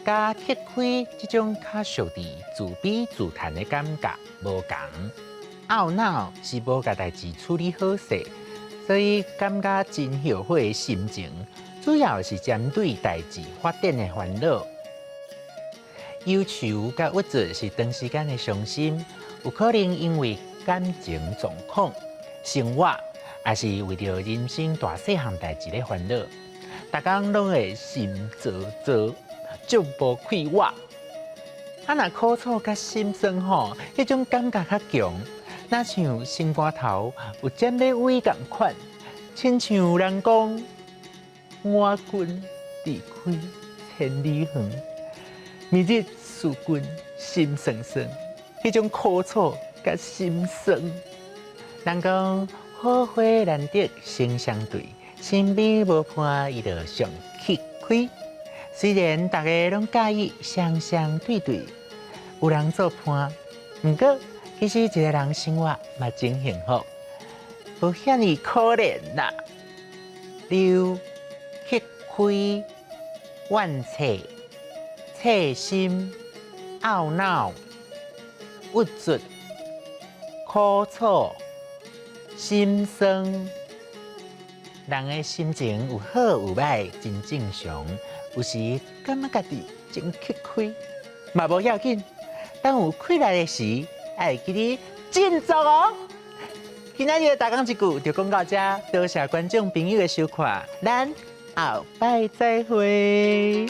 佮乞開這種較屬佇自卑自嘆的感覺無仝。懊惱是無共代誌處理好勢，所以感覺真後悔的心情，主要是針對代誌發展的煩惱。憂愁佮鬱卒是長時間的傷心，有可能因為感情狀況、生活，抑是為著人生大細項代誌咧煩惱，逐工攏會心躁躁，足無快活。啊，若苦楚佮心酸吼，彼種感覺較強，若像心肝頭有針咧崴仝款，親像人講我君離開千里遠。明日思君心酸酸，彼種苦楚佮心酸。人講好花難得成雙對，身邊無伴伊就上乞開。雖然大家攏佮意雙雙對對，有人做伴。毋過，其實一个人生活嘛真幸福，無遐爾可憐啦。溜、乞虧、怨切、切心、懊惱、鬱卒、苦楚、心酸。人的心情有好有䆀，真正常。有時感覺家己真吃虧，嘛無要緊。當有氣力的時，愛會記得振作哦。今仔日的大講一句就講到這，多謝觀眾朋友的收看，咱後擺再會。